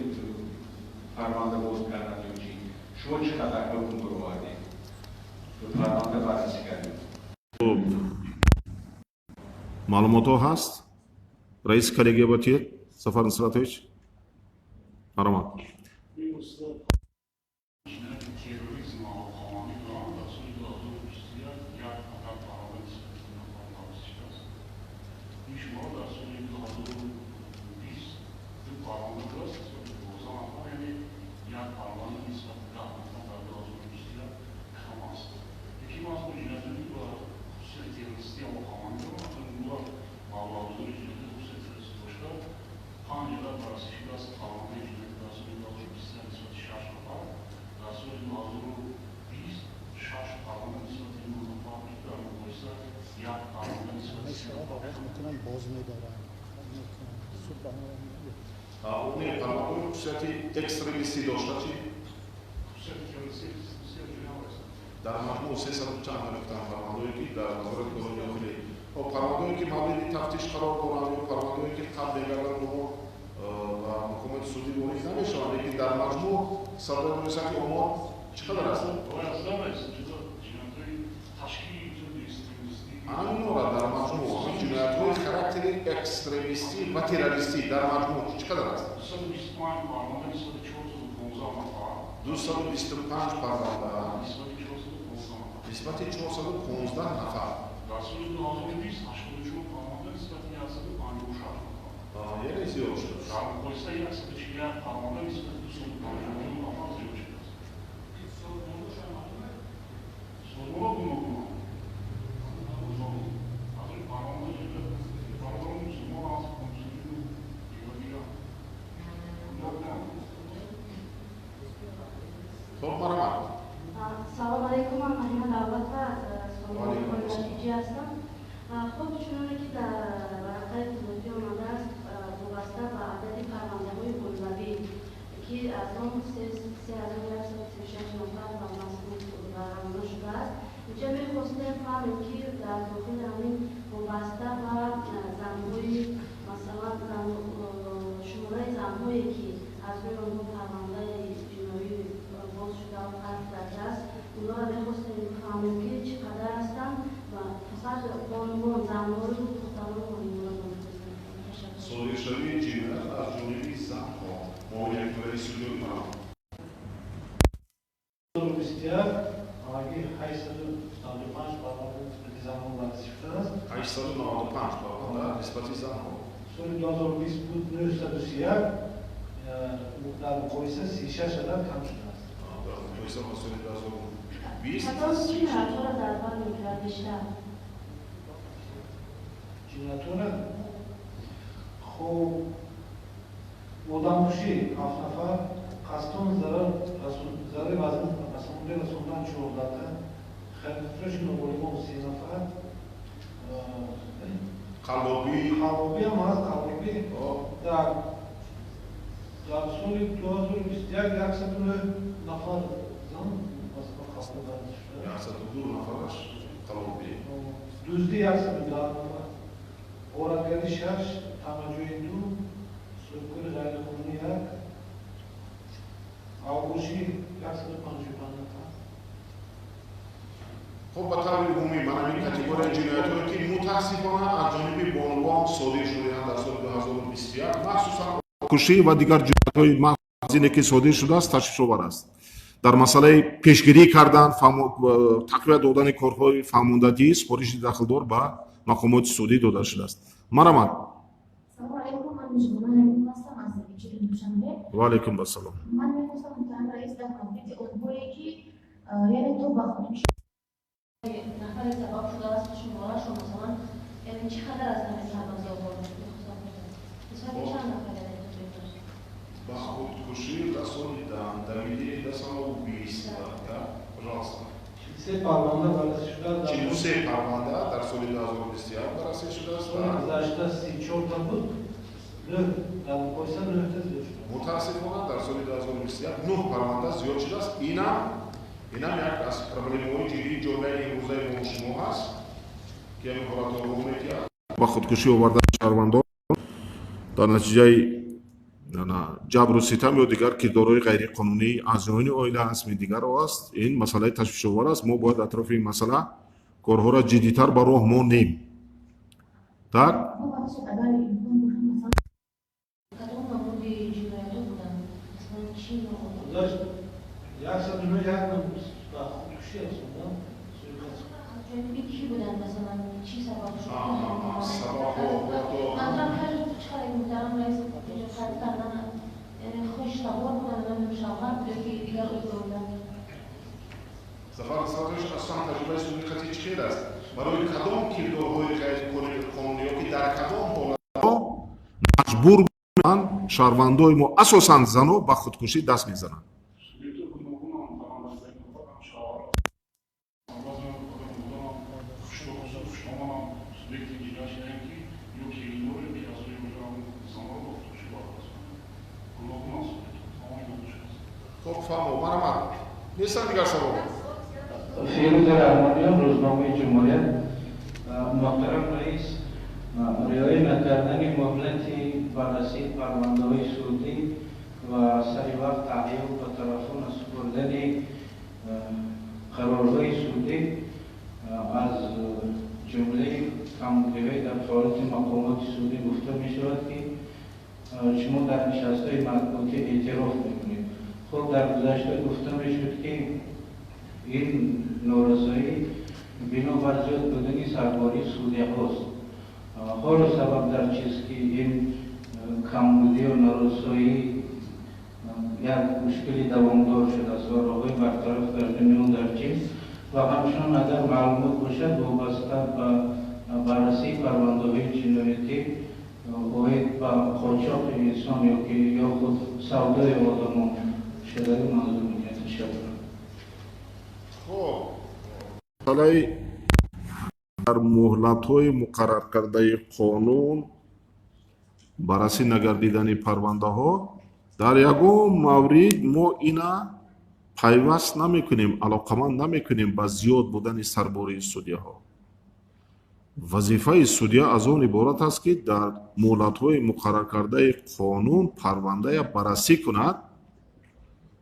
парванда боз карданд ё чӣ. Шумо чӣ қадар ҳукм баровардед, парванда баррасӣ кардед? Хуб, маълумотҳо ҳаст, раиси коллегия батиед, Сафар Нусратович, марҳамат. Терроризм алоқамандӣ доранд, дар соли 2021 як адад парванда нисбати нафар баррасӣ шудааст. Ин шумора дар соли 2020 ду парванда будааст нисбати 12 нафар, яъне як парванда нисбати 10 нафар дар 2021 кам аст. Лекин мазкур ҷиноятҳое, ки ба хусусияти террористӣ алоқамандӣ доранд, аз ҷумла маблағгузори ҷинояти хусусияти террористӣ дошта, панҷ адад баррасӣ шудааст парвандаи ҷиноятӣ дар соли 2021 нисбати шаш нафар, дар соли 2020 шаш парванда нисбати нӯҳ нафар, ки дар муқоиса як парванда нисбати се нафар. Боз медоранд. Не, парвандаҳои хусусияти экстремистӣ дошта чӣ? Хусусияти террористӣ бисёр ҷиноят аст. Дар маҷмӯъ сесаду чанд гуфтанд парвандаҳое, ки дар Вазорати корҳои дохилӣ, парвандаҳое, ки мавриди тафтиш қарор доранд ё парвандаҳое, ки қабл мегарданд, онҳо ба мақомоти судӣ ворид намешаванд, лекин дар маҷмӯъ сабаб мерасад, ки омор чӣ қадар аст? Ана дар маҷмӯъ ҷиноятҳои характери экстремистӣ ва террористӣ дар маҷмӯъ чӣ қадар аст? 225 парванда нисбати 415 нафар. Дар соли 2020 84 парванда нисбати 156 нафар. Яъне зиёд шуд. Дар муқоиса 141 парванда нисбати 259 нафар зиёд шудааст. Созмонҳо гуногунанд. Аз рӯи парванда бародарони мусулмон аст, мусулмину дигар дигар. Гуногунанд. Хуб, марҳамат. Салом алайкум, ман Марина Давлатова аз Сомони ҳастам. Хуб, чуноне ки дар варақаи иттилоотӣ омадааст, вобаста ба адади парвандаҳои оилавӣ, ки аз он 3136 нафар ба масъул равона шудааст, инҷа мехостем фаҳмем, ки дар дохили ҳамин вобаста ба занҳои, масалан, шумораи занҳое, ки аз рӯи онҳо парвандаи ҷиноӣ боз шуда қайд гардааст, онҳоро мехостем бифаҳмем, ки чӣ қадар ҳастанд ва фақат бонувон, занҳою духтарону хонимонро мехостем. Содиршавии ҷиноят аз ҷониби занҳо, муовини якумраиси судёи, марҳамат. 2021 ҳамагӣ 895 парванда нисбати занҳо баррасӣ шудааст. 895 парванда нисбати занҳо. Соли 2020 буд 931, дар муқоиса 36 адад кам шудааст. Дар муқоиса бо соли 2020. Кадом ҷиноятҳоро дар бар мегирад бештар? Ҷиноятҳоро, хуб, одамкушӣ ҳафт нафар, қасдон зарари вазнин расондан 14та, хариду фурӯши ноболиғон се нафар. Қаллобӣ? Қаллобиам ҳаст. Қаллобӣ дар соли 2021 109 нафар зан, масалан, қаллоб баррасӣ шуда. 102 нафараш қаллобӣ. Дуздӣ 110 нафар, ғоратгарӣ шаш, тамаъҷӯӣ ду, соҳибкори ғайриқонунӣ як, авбошӣ 155 нафар. Хуб, ба таври умумӣ ман ҳамин категорияи ҷиноятҳое, ки мутаассифона аз ҷониби бонувон содир шудаанд дар соли 2021, махсусан кушӣ ва дигар ҷиноятҳои махзине, ки содир шудааст, ташвишовар аст. Дар масъалаи пешгирӣ кардан, тақвият додани корҳои фаҳмондадӣ супориши дахлдор ба мақомоти судӣ дода шудааст. Марҳамат. Салому алайкум, ман Мижгона Ҳалимова ҳастам аз Ичири Душанбе. Ва алайкум ассалом. Ман мехостам, муҳтарам раис, дар мавриди онҳое, ки яъне то ба худкушӣ нафаре сабаб шудааст, шуморашон, масалан, яъне чӣ қадар аз ҳамин сарбозоҳо мехостам, нисбати чанд нафар яъне? Ба худкушӣ расонидан, доведение до самоубийства, да, пожалуйста. 43 парванда баррасӣ шудааст. 43 парванда дар соли 2021 баррасӣ шудааст. Соли гузашта 34 та буд, дар муқоиса 9 та зиёд шудааст. Мутаассифона, дар соли 2021 9 парванда зиёд шудааст. Инам як аз проблемаҳои ҷиддии ҷомеаи имрӯзаи мо шумо ҳаст, ки ҳамин ҳолатҳо рух медиҳад. Ба худкушӣ овардани шаҳрвандон дар натиҷаи ҷабру ситам ё дигар кирдорҳои ғайриқонунӣ аъзоёни оила ҳастми дигарро аст. Ин масъалаи ташвишовар аст. Мо бояд атрофи ин масъала корҳоро ҷиддитар ба роҳ монем. Так, Бубахшед, агар имкон бошад, масалан, Кадом намуди ҷиноятҳо буданд? Масалан, чӣ навъ? Гузашт 101 намуд ба худкушӣ аст, суиқасд. Аз ҷониби кӣ буданд, масалан, чӣ сабаб шуд? Сабабҳо. Манзурам, чӣ муҳтарам раис инҷо қайд кардан, яъне хештабор буданд, намедонам, шавҳар буд ё ки дигар узв буданд? Зафар Садрович, асосан таҷрибаи суиқасди чӣ хел аст? Барои кадом кирдорҳои ғайриқонунӣ ё ки дар кадом ҳолатҳо маҷбур мешаванд шаҳрвандои мо, асосан зано, ба худкушӣ даст мезананд? Субъектҳо гуногунанд, парвандаи ҳам шавҳар, баъзе одамон хушдоманам, субъекти ҷиноятшидаем, ки ё келиндор, ё ки аъзои оила занро ба худкушӣ баррасонанд. Гуногунанд субъектҳо, тамоми нодуш аст. Хоб, фаҳмо, марҳамат. Нестанд дигар саволҳо? Фирӯза Раҳмониён, рӯзномаи Ҷумҳурият. Муҳтарам раис, риоя накардани муҳлати баррасии парвандаҳои судӣ ва сари вақт таҳия ба тарафҳо насупурдани қарорҳои судӣ аз ҷумлаи камбудиҳои дар фаъолияти мақомоти судӣ гуфта мешавад, ки шумо дар нишастҳои матбуотӣ эътироф мекунед. Хуб, дар гузашта гуфта мешуд, ки ин норасоӣ бинобар зиёд будани сарбории судияҳост. Ҳоло сабаб дар чист, ки ин камбудию норасоӣ як мушкили давомдор шудааст ва роҳҳои бартараф кардани он дар чист? Ва ҳамчунон, агар маълумот бошад, вобаста ба баррасии парвандаҳои ҷиноятӣ оид ба қочоқи инсон ёки ё худ савдои одамон шудаги манзур мекунед. Ташаккур. Хоб, масъалаи дар муҳлатҳои муқарраркардаи қонун баррасӣ нагардидани парвандаҳо, дар ягон маврид мо ина пайваст намекунем, алоқаманд намекунем ба зиёд будани сарбории судяҳо. Вазифаи судя аз он иборат аст, ки дар муҳлатҳои муқарраркардаи қонун парвандая баррасӣ кунад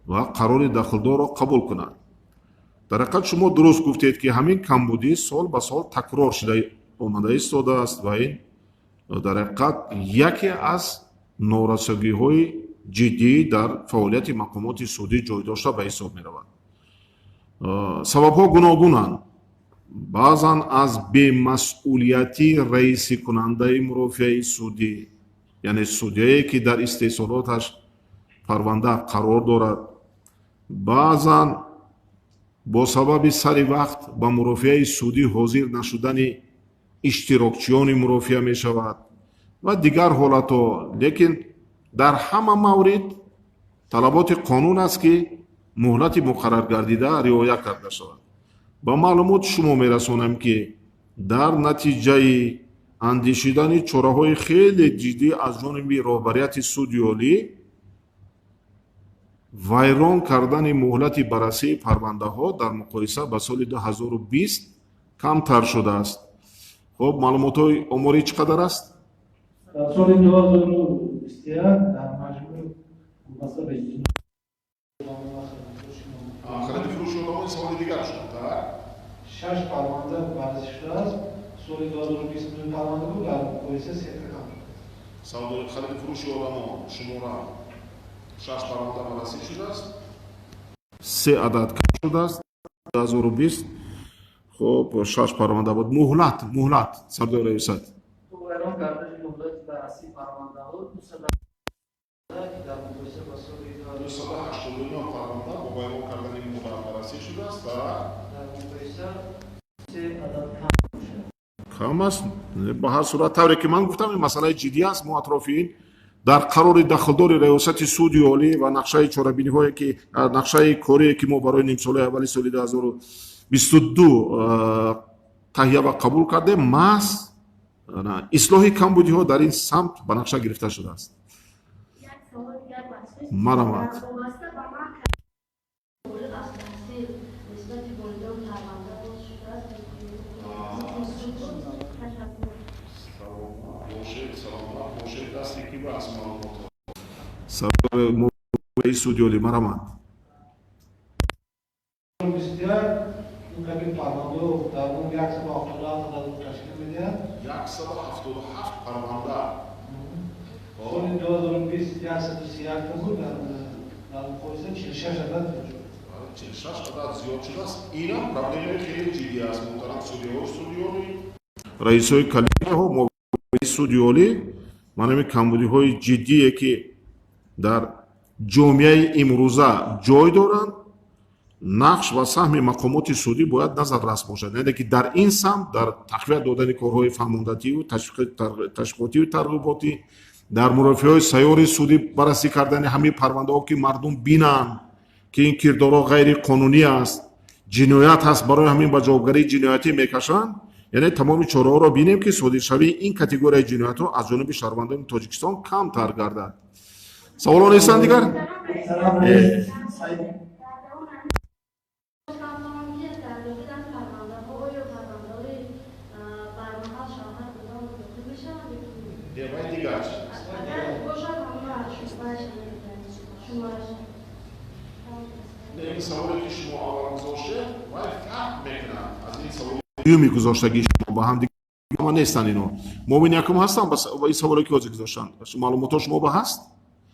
ва қарори дахлдорро қабул кунад. Дар ҳақиқат, шумо дуруст гуфтед, ки ҳамин камбудӣ сол ба сол такрор шуда омада истодааст ва ин дар ҳақиқат яке аз норасогиҳои ҷиддӣ дар фаъолияти мақомоти судӣ ҷой дошта ба ҳисоб меравад. Сабабҳо гуногунанд. Баъзан аз бемасъулиятии раисикунандаи мурофиаи судӣ, яъне судяе, ки дар истеҳсолоташ парванда қарор дорад, баъзан бо сабаби сари вақт ба мурофиаи судӣ ҳозир нашудани иштирокчиёни мурофиа мешавад ва дигар ҳолатҳо. Лекин дар ҳама маврид талаботи қонун аст, ки муҳлати муқарраргардида риоя карда шавад. Ба маълумоти шумо мерасонам, ки дар натиҷаи андешидани чораҳои хеле ҷиддӣ аз ҷониби роҳбарияти суди олӣ, вайрон кардани муҳлати баррасии парвандаҳо дар муқоиса ба соли 2020 камтар шудааст. Хуб, маълумотҳои оморӣ чӣ қадар аст? Дар соли 2021 дар маҷмӯъ вобаста ба хариди фурӯши одамон, саволи дигар шуд, так? Шаш парванда баррасӣ шудааст. Соли 2020 парванда буд, дар муқоиса сета кам. Савдои хариди фурӯши одамон шумора шаш парванда баррасӣ шудааст, се адад кам шудааст 2020. Хуб, шаш парванда буд. Муҳлат, сардори раёсат. Вайрон кардани муҳлати баррасии парвандаҳо дар муқоиса ба соли 289 парванда бо вайрон кардани муҳлат баррасӣ шудааст ва дар муқоиса се адад кам бошад. Кам аст. Ба ҳар сурат, тавре ки ман гуфтам, ин масъалаи ҷиддӣ аст. Мо атрофи ин дар қарори дахлдори раёсати суди олӣ ва нақшаи чорабиниҳое, ки нақшаи корие, ки мо барои нимсолаи аввали соли 22 таҳия ва қабул кардем. Маҳз ислоҳи камбудиҳо дар ин самт ба нақша гирифта шудааст. Марамат. Суди олӣ, марамат. Ин қабил парвандаҳо дар ум 177 адад ташкил медиҳад. 177 парванда. Соли 2020 131 та буд, дар муқоиса 46 адад зиёд шуд. 46 адад зиёд шудааст. Инам проблемаи хеле ҷиддӣ аст, муҳтарам судиҳо, суди олӣ, раисҳои коллегияҳо, муовини суди олӣ. Ман ҳамин камбудиҳои ҷиддие ки дар ҷомеаи имрӯза ҷой доранд, нақш ва саҳми мақомоти судӣ бояд назаррас бошад, яъне ки дар ин самт, дар тақвият додани корҳои фаҳмондатию ташвиқотию тарғиботӣ, дар мурофиаҳои сайёри судӣ баррасӣ кардани ҳамаи парвандаҳо, ки мардум бинанд, ки ин кирдорҳо ғайриқонунӣ аст, ҷиноят ҳаст, барои ҳамин ба ҷавобгарии ҷиноятӣ мекашанд. Яъне тамоми чораҳоро бинем, ки содиршавии ин категорияи ҷиноятҳо аз ҷониби шаҳрвандони Тоҷикистон камтар гардад. Саволо нестанд дигар? Саволе ки шумо аввал гузоштед, вай фарқ мекунад аз ин саволи дуюми гузоштагии шумо, ба ҳамдига нестанд. Ино муовини якум ҳастанд ба ин саволе ки ҳозир гузоштанд. Маълумотҳо шумо ба ҳаст,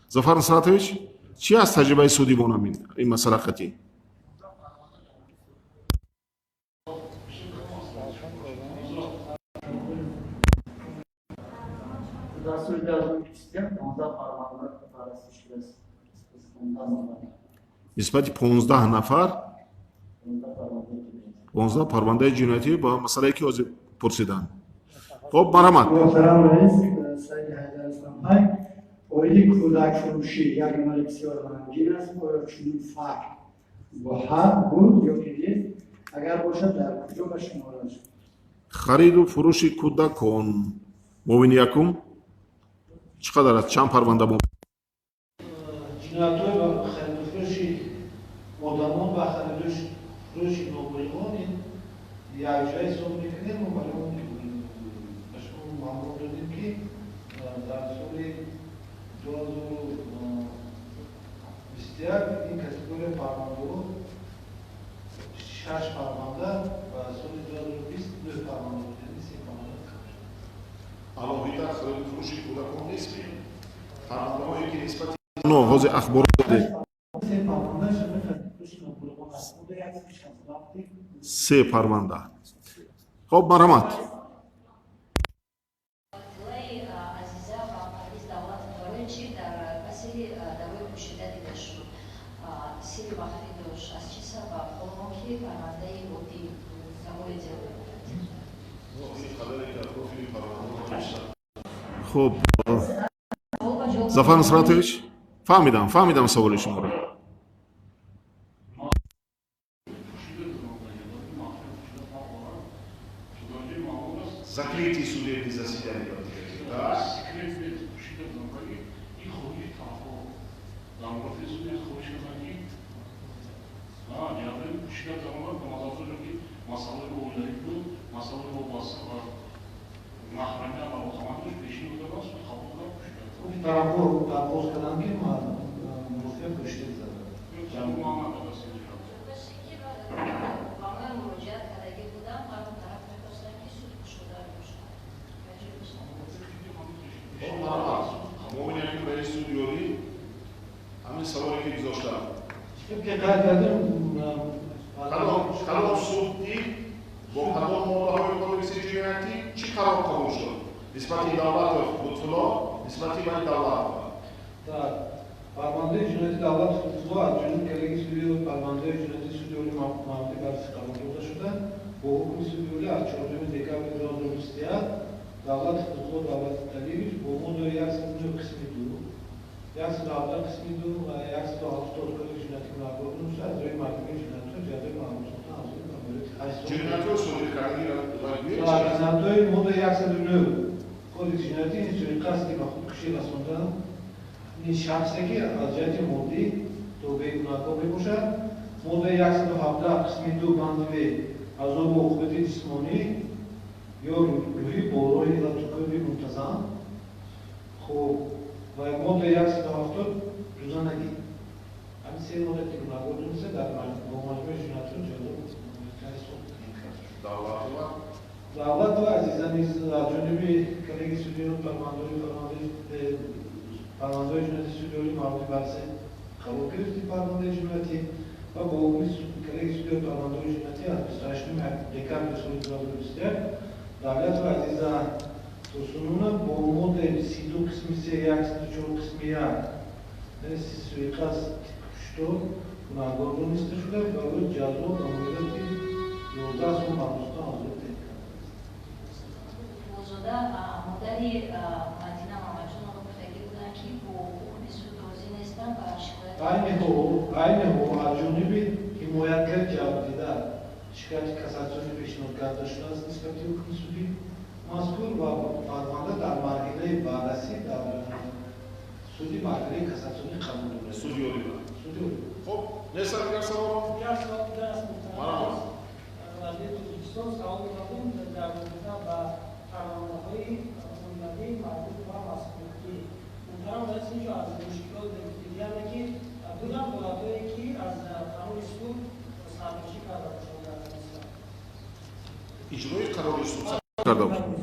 Зафар Нусратович? Чи аст таҷрибаи суди монам ин масъала қатъӣ? Дар соли 2021 15 парванда баррасӣ шудааст. Нисбати 15 нафар 15 парвандаи ҷиноятӣ ба масъалае ки ҳозир пурсиданд. Хоб, марҳамат. Муҳтарам раис, Саиди Ҳайдар ҳастам. Оиди кӯдакфурӯшӣ як амали бисёр ғамгин аст. Оё чунин факт бо ҳақ буд ё ки нест? Агар бошад, дар куҷо ба шумораш? Хариду фурӯши кӯдакон, муовини якум, чӣ қадар аст, чанд парванда? Ҷиноятҳои ба хариду фурӯши одамон ва хариду фурӯши ноболиғон ин якҷоя ҳисоб мекунем. Мо барои он ба шумо маълумот додем, ки дар соли 2021 ин категория парвандаҳо шаш парванда ва соли 2020 нӯҳ парванда буд, яъне се парванда кам шуд. Алоҳида хариду фурӯши кӯдакон нест, парвандаҳое ки нисбати но ҳозир ахбор додед. Се парванда шамил хариду фурӯши ноболиғон аст. Се парванда. Хоб, марҳамат. Дилаи Азиза ва Парвиз Давлатов барои чӣ дар каси дарои пӯшида дида шуд, сири махфӣ дошт? Аз чӣ сабаб, ҳоло ки парвандаи оддӣ саволи дело? Хуб, Зафар Нусратович, фаҳмидам, фаҳмидам саволи шуморо. Закрытие судебных заседаний. Да? Секрет пӯшида буданд, ин хоҳиши тарафҳо дар мурофиаи суди хоҳиш карданд, ки ҷаҳатҳои пӯшида гузаронанд, ба назар ки масъалаи оилавӣ буд, масъалаи вобаста ба маҳрамият ва алоқаманд дошт, пешниҳод карданд, суд қабул кард, пӯшида. Тарафҳо дархост карданд, ки мурофиа пӯшида гузарад. Ба ман муроҷиат кардагӣ будам, ҳар тараф мехостанд, ки суд кушода бошад. Муовини якум раиси суди олӣ, ҳамин саволе ки гузоштам. Ки қайд кардем, кадом судӣ бо кадом моддаҳои кодекси ҷиноятӣ чӣ қарор қабул шуд нисбати Давлатов Лутфулло, нисбати Вали Давлатова? Так, парвандаи ҷинояти Давлатов Лутфулло аз ҷониби коллегияи суди парвандаҳои ҷиноятии суди олӣ мавриди баррасӣ қарор дода шуда, бо ҳукми суди олӣ аз 4 декабри 2021 Давлатов Лутфулло Давлаталиевич бо моддаи 109 қисми 2, 117 қисми 2 ва 170 кодекси ҷиноятӣ гунаҳкор дониста, аз рӯи маҳкамаи ҷиноятҳо ҷазои маҳбусота аз рӯи маъмурияти Ҷиноятҳои содир кардагиро Ҷиноятҳои моддаи 109 Кодекси ҷиноятӣ ин суиқасди ба худкушӣ расондан ин шахсе ки аз ҷиҳати моддӣ тобеи гунаҳкор мебошад. Моддаи 117 қисми 2 банди В азобу оқибати ҷисмонӣ ё рӯҳӣ бо роҳи латукӯби мунтазам. Хуб, ва моддаи 170 дузанагӣ. Ҳамин се модда ки гунаҳкор дониста дар бо маҷмӯи ҷиноятҳо ҷазо Давлатова Давлатова Азиза низ аз ҷониби коллегияи судиён парвандаҳои ҷиноятии суди олӣ мавриди баррасӣ қарор гирифти парвандаи ҷиноятӣ ва бо ҳукми коллегияи судиён парвандаҳои ҷиноятӣ аз 28 декабри соли 2021 Давлатова Азиза Турсуновна бо моддаи 32 қисми 3, 104 қисми 1, яъне суиқасд куштор гунаҳкор дониста шуда ва ӯ ҷазо ба муддати 11 сол маҳбусона озод карда. Лозода, модари Мадина Мамаҷонова гуфтагӣ буданд, ки бо ҳукми суд розӣ нестанд ва шикоят Айни ҳол аз ҷониби ҳимоятгар ҷалбдида шикояти кассатсионӣ пешниҳод карда шудааст нисбати ҳукми суди мазкур ва парванда дар марҳилаи баррасӣ дар суди марҳилаи кассатсионӣ қарор дорад. Суди олӣ. Суди олӣ. Хуб, нестанд дигар саволҳо? Дигар савол дигар аст, Марҳамат. Вазири Тоҷикистон савол додем дар робита ба парвандаҳои оилавӣ марбут ба масъулиятӣ. Муҳтарам раис, инҷо аз мушкилот мегуфтед, яъне ки буданд ҳолатҳое ки аз қарори суд саркашӣ карда бошанд дар Тоҷикистон. Иҷрои қарори суд карда бошанд.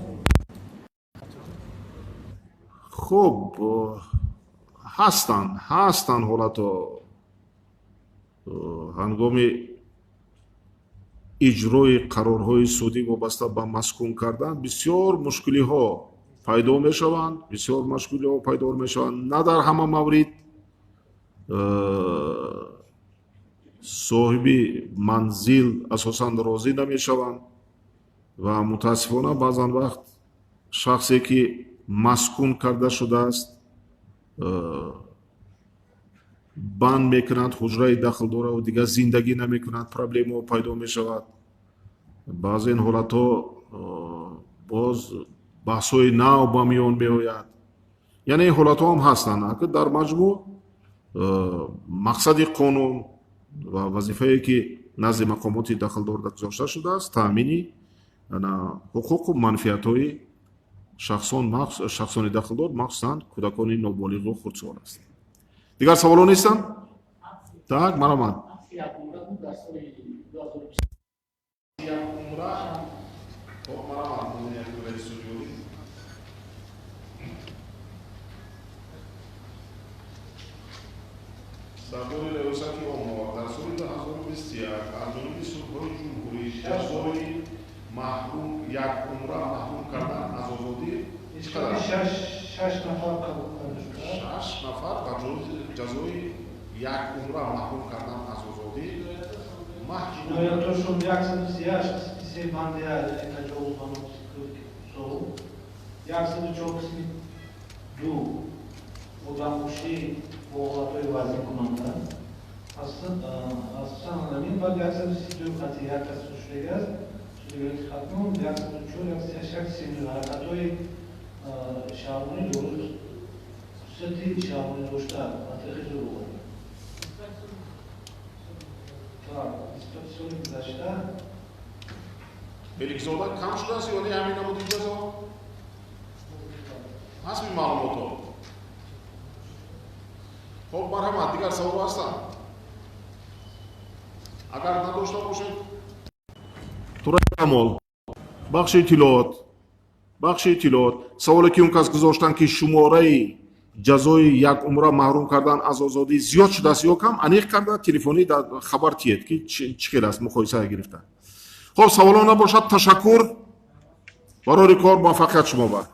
Хуб, ҳастанд ҳолатҳо ҳангоми иҷрои қарорҳои судӣ вобаста ба маскун кардан бисёр мушкилиҳо пайдо мешаванд, бисёр мушкилиҳо пайдо мешаванд. На дар ҳама маврид соҳиби манзил асосан розӣ намешаванд ва мутаассифона баъзан вақт шахсе ки маскун карда шудааст банд мекунанд, ҳуҷраи дахл дора ва дигар зиндагӣ намекунанд, проблемаҳо пайдо мешавад. Баъзе ин ҳолатҳо боз баҳсҳои нав ба миён меояд. Яъне ин ҳолатҳо ҳам ҳастанд. Дар маҷмӯъ мақсади қонун ва вазифае ки назди мақомоти дахлдор гузошта шудааст таъмини ҳуқуқу манфиатҳои шахсони дахлдор, махсусан кӯдакони ноболиғу хурдсол аст. Дигар саволҳо нестанд? Так, марҳамат. Сардори раёсати омор дар соли 2021 аз ҷониби судҳои ҷумҳурӣ ҷазои маҳрум як умра маҳрум кардан аз озодӣ чӣ қадар? Шаш нафар қабул карда шудааст. Шаш нафар ба ҷазои як умра маҳрум кардан аз озодӣ. Ҷиноятҳошон 138 қисми 3 банди А, яъне таҷовуз ба номуси сол, 104 қисми 2 одамкушӣ бо ҳолатҳои вазнинкунанда. Асосан ҳамин, баъд 132 қатъи як кас шудагӣ аст. Суди вилояти Хатлон 104, 138, 139 ҳаракатҳои шаҳрвонӣ дуруст, хусусияти шаҳрвонӣ дошта ба тариқи зӯроварӣ. Так, нисбати соли гузашта Меликзода кам шудааст ё не ҳамин намуди ҷазо? Ҳаст маълумотҳо? Хоб, марҳамат, дигар саволҳо ҳастанд? Агар надошта бошед, Тураи Камол, бахши иттилоот, бахши иттилоот. Саволе ки он кас гузоштанд, ки шумораи ҷазои як умра маҳрум кардан аз озодӣ зиёд шудааст ё кам, аниқ карда телефонӣ дар хабар тиед, ки чӣ хел аст муқоиса гирифта. Хоб, саволҳо набошад, ташаккур. Барори кор муваффақият шумо бар.